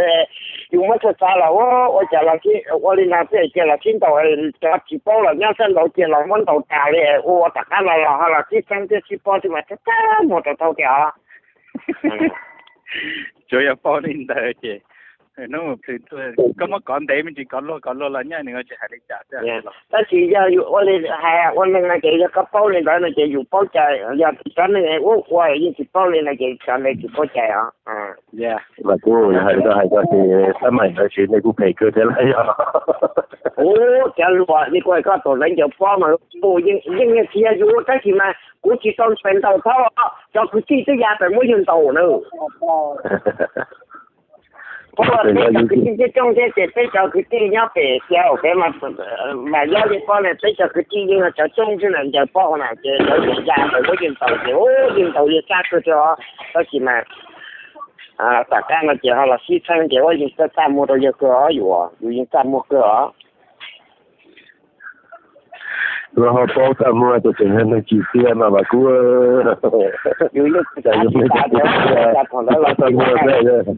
yus muab xav xav los ua cas los ua li no xwb ces los sib ntaus, cov tsis paub los nyob sab nraud ces los muab ntaus tas li, ua tom qab no los ho los sib txheeb thiab sib paub thiab mas txaj txaj muag rau thaum tias os. Tsuas yog paub li ntawd ces hnub plhws koj muab kov ntev me ntsis kov luag kov luag los nyob nws tsis hais li cas xwb. Tab sis yog yus ua li hais ua neeg no ces yog koj paub li ntawd no ces yus paub cai, yog cov neeg ua ua yeej tsis paub li no ces cov neeg tsis paub cai os. Mas kuv hais rau hais ko ces tab meeg ntawd tsis nej kuj phem kawg thiab lawm yog. Ub, cov luag li kuj koj tus ntawd ncaws pob mas yeej tsis yog yus tab sis mas kuv tsis tau pes ntaus thaub, cov kwv tij twb ya pes muab yus ntaus na. Peb cov kwv tij coob coob thiab ces peb cov kwv tij nyob pem xyaw pem mas, mas yob li pob ne peb cov kwv tij yeej yog cov coob xwb na, ncaws pob na ces lawv yeej ya ntawd muab yeej ntaus ces yeej ntaus yeej txaj kawg thiab os. Tab sis mas tom qab no ces ho los sib txheeb ces ua yeej txaj txaj muag rau yawg kawg os, yus, yus yeej txaj muag kawg os. Los ho paub txaj muag ces tseem yog neeg tsis txiaj no mas kuv, yus yeej tsis xav tias thaum ntawd los txaj muag thiab.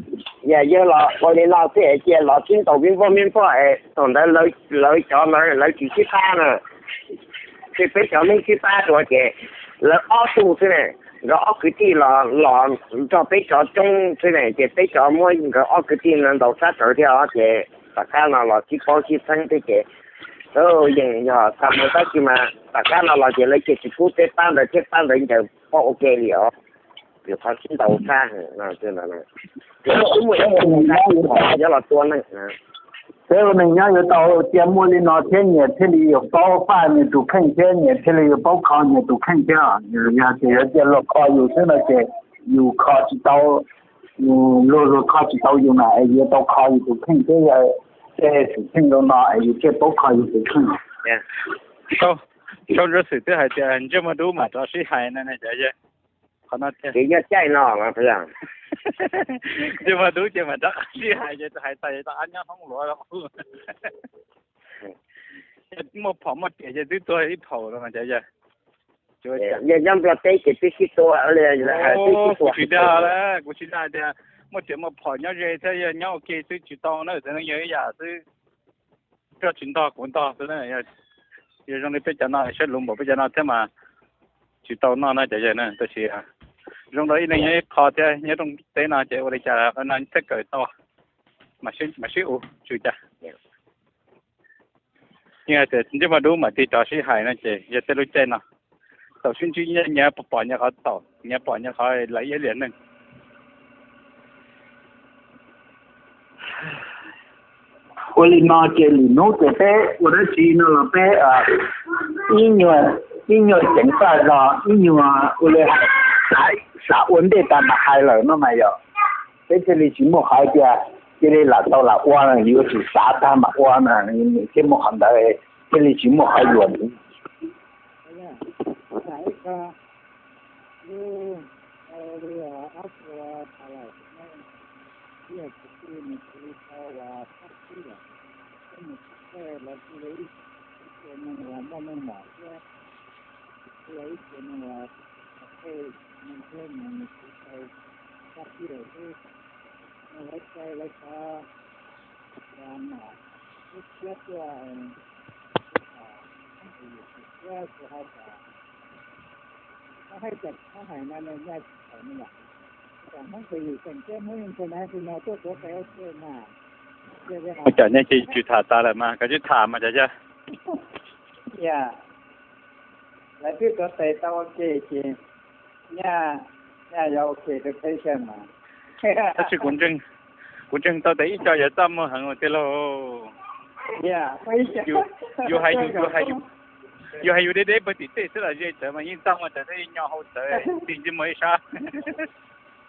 Yog yawg los ua li no xwb es cia los sib ntaus me npoj me npoj es thaum ntawd lawv cov lawv tsis sib pab na, ces peb cov Hmoob sib pab dua ces lawv ob tug xwb ne, nkawd ob kwv tij los los nrog peb cov coob xwb ne ces peb cov muab nkawd ob kwv tij no ntaus sab tawv thiab os ces tom qab no los sib paub sib txheeb thiab ces yeej yog txaj muag tab sis mas tom qab no los ces lawv cia tsis pub peb pab ntawd thiab, pab ntawd ncaws pob ua ke li os. Yus qhov sib ntaus txaj heev no, twb muaj ib tug nyob los tua neeg. Peb ua neeg nyob yuav tau cia muaj li no thiab nyias thiaj li yuav paub faj nyias tus kheej thiab nyias thiaj li yuav paub kho nyias tus kheej thiab. Yog tias yuav cia luag kho yus xwb no ces yus kho tsis tau, luag luag kho tsis tau yus na es yuav tau kho yus tus kheej thiab yog tej xwm txheej zoo no es yus thiaj paub kho yus tus kheej. Sau ntsuav xwm twb hais tias ntsej muag dub mam rov sib hais no ne cov yawg. Qhov no tiag. Ces yog caij no mas, ntsej muag dub ces mam rov sib hais ces hais tas tau ab nyob hoob luav. Muaj phom muaj riam ces twb tuag ib phaum los mas cov yawg. Yog nyob Nplog teb ces twb sib tua li, kuv tsis dag, kuv tsis dag tias muaj riam muaj phom nyob ze thiab yog nyob ua ke xwb tsis tau na, txawm yog ib yam xwb. Koj tsis ntog kuv ntog xwb na. Yog zoo li peb cov no saib luv npaum peb cov no thiab mas tsis tau noj na cov yawg na. Tab sis zoo rau ib leeg nyob ib qho thiab nyob rooj teb no ces ua li cas qhov no thiaj kawm tau, mam sib ua tsw cas. Yeej hais tias ntsej muag dub mam tig rov sib hais no ces yog tej lub caij no tau sib ntsib nyias pom nyias qhov tau, nyias pom nyias qhov lawv iab liam neeg. Ua li no ces lwm hnub ces peb ua dab tsi no los peb ib nyuag, ib nyuag ceev faj zog ib nyuag ua li, xav ua ntej tas mam hais lawm no mas yog peb thiaj li tsis muaj qhov tias cia li lam tau lam ua, yuav tsum xav tag mam ua na, thiaj muaj qhov ntawd, thiaj li tsis muaj qhov yuam. Ua cas nyob ces tsw tham tas lawm mas koj tsw tham mas cov yawg. Lawv twb tuav tes tau ua ke ces nyaj, nyaj yuav ua ke rau peb xwb mas. Tab sis kuv ntseeg, kuv ntseeg tau tias ib co yawg txaj muag heev tiag lauj. Yus hais, yus hais yus deb deb pawg tim tej xwb los ze tawv mas yeej txaj muag tawv thiab yeej nyo hau tawv tig ntsej muag ib sab.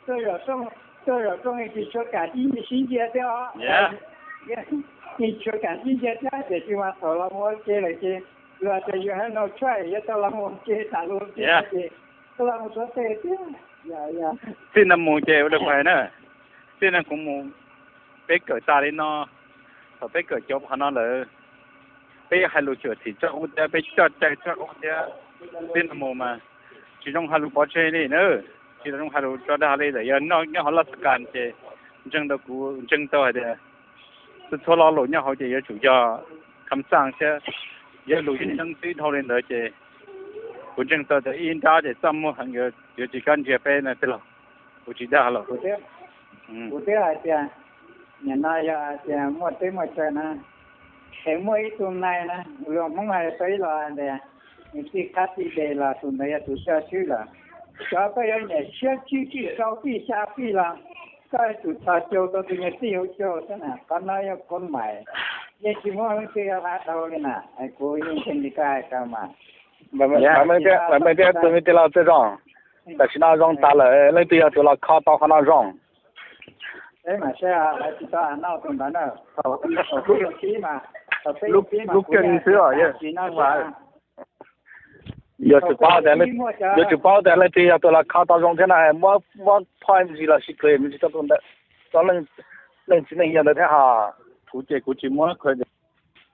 这种，这种东西就说感情一心结掉，你说感情结掉，这句话走了，我给了给。Yog tias yus hais no tshaj yuav tau los mus ces tas lus ces, tau los mus xov tes thiab. Txij no mus ces ua dab pais na, txij no kuv mus, peb kawm tas li no, thaum peb kawm cov qhov no lawm, peb hais lus tsuam txim txoj ub thiab, peb coj cai txoj ub thiab. Txij no mus mas tsis zoo hais lus pov tseg li na, tsis zoo hais lus tso dag li lawm. Yog nyob hauv laj kas ces ntseeg rau kuv ntseeg tau hais tias txhua txhua lo lus nyob hauv ces yuav tsum yog kham xaj thiab, yog lus yeeb xeeb twb dhau li ntawd ces kuv ntseeg tau tias ib nrab ces txaj muag heev, yuav tsis kam ntsia peb no tij laug. Kuv tsis dag los kuv twb hais tias nim no yog tias muaj teb muaj chaw na, es muaj ib tug nai na, luag Hmoob hais peb los tias nws txij qab txij deg los tus ntawd yog tus coj swb lawm. Cov koj yuav nyuam siab tsib fij rau fij xya fij los koj yuav tsum txhos caug tau tus nyuag txij hauv caug xwb na. Qhov no yog koj mais, yeej tsis muaj leej twg yuav hla dhau li na, kuv yeej ntseeg li koj hais tau mas. Vam meej thiab tus me tij laug txawj zoo, tam sim no zoo tas lawm, leej twg yog tus los kho tau qhov no zoo? Lub keeg xwb os. Yuav tsum paub tias, yuav tsum paub tias leej twg yog tus los kho tau zoo thiab na, muab phoj me ntsis los sis kws me ntsis rau tus ntawd, rau leej txiv neej yog ntawd thiab hos. Kuv ces kuv tsis muab kho.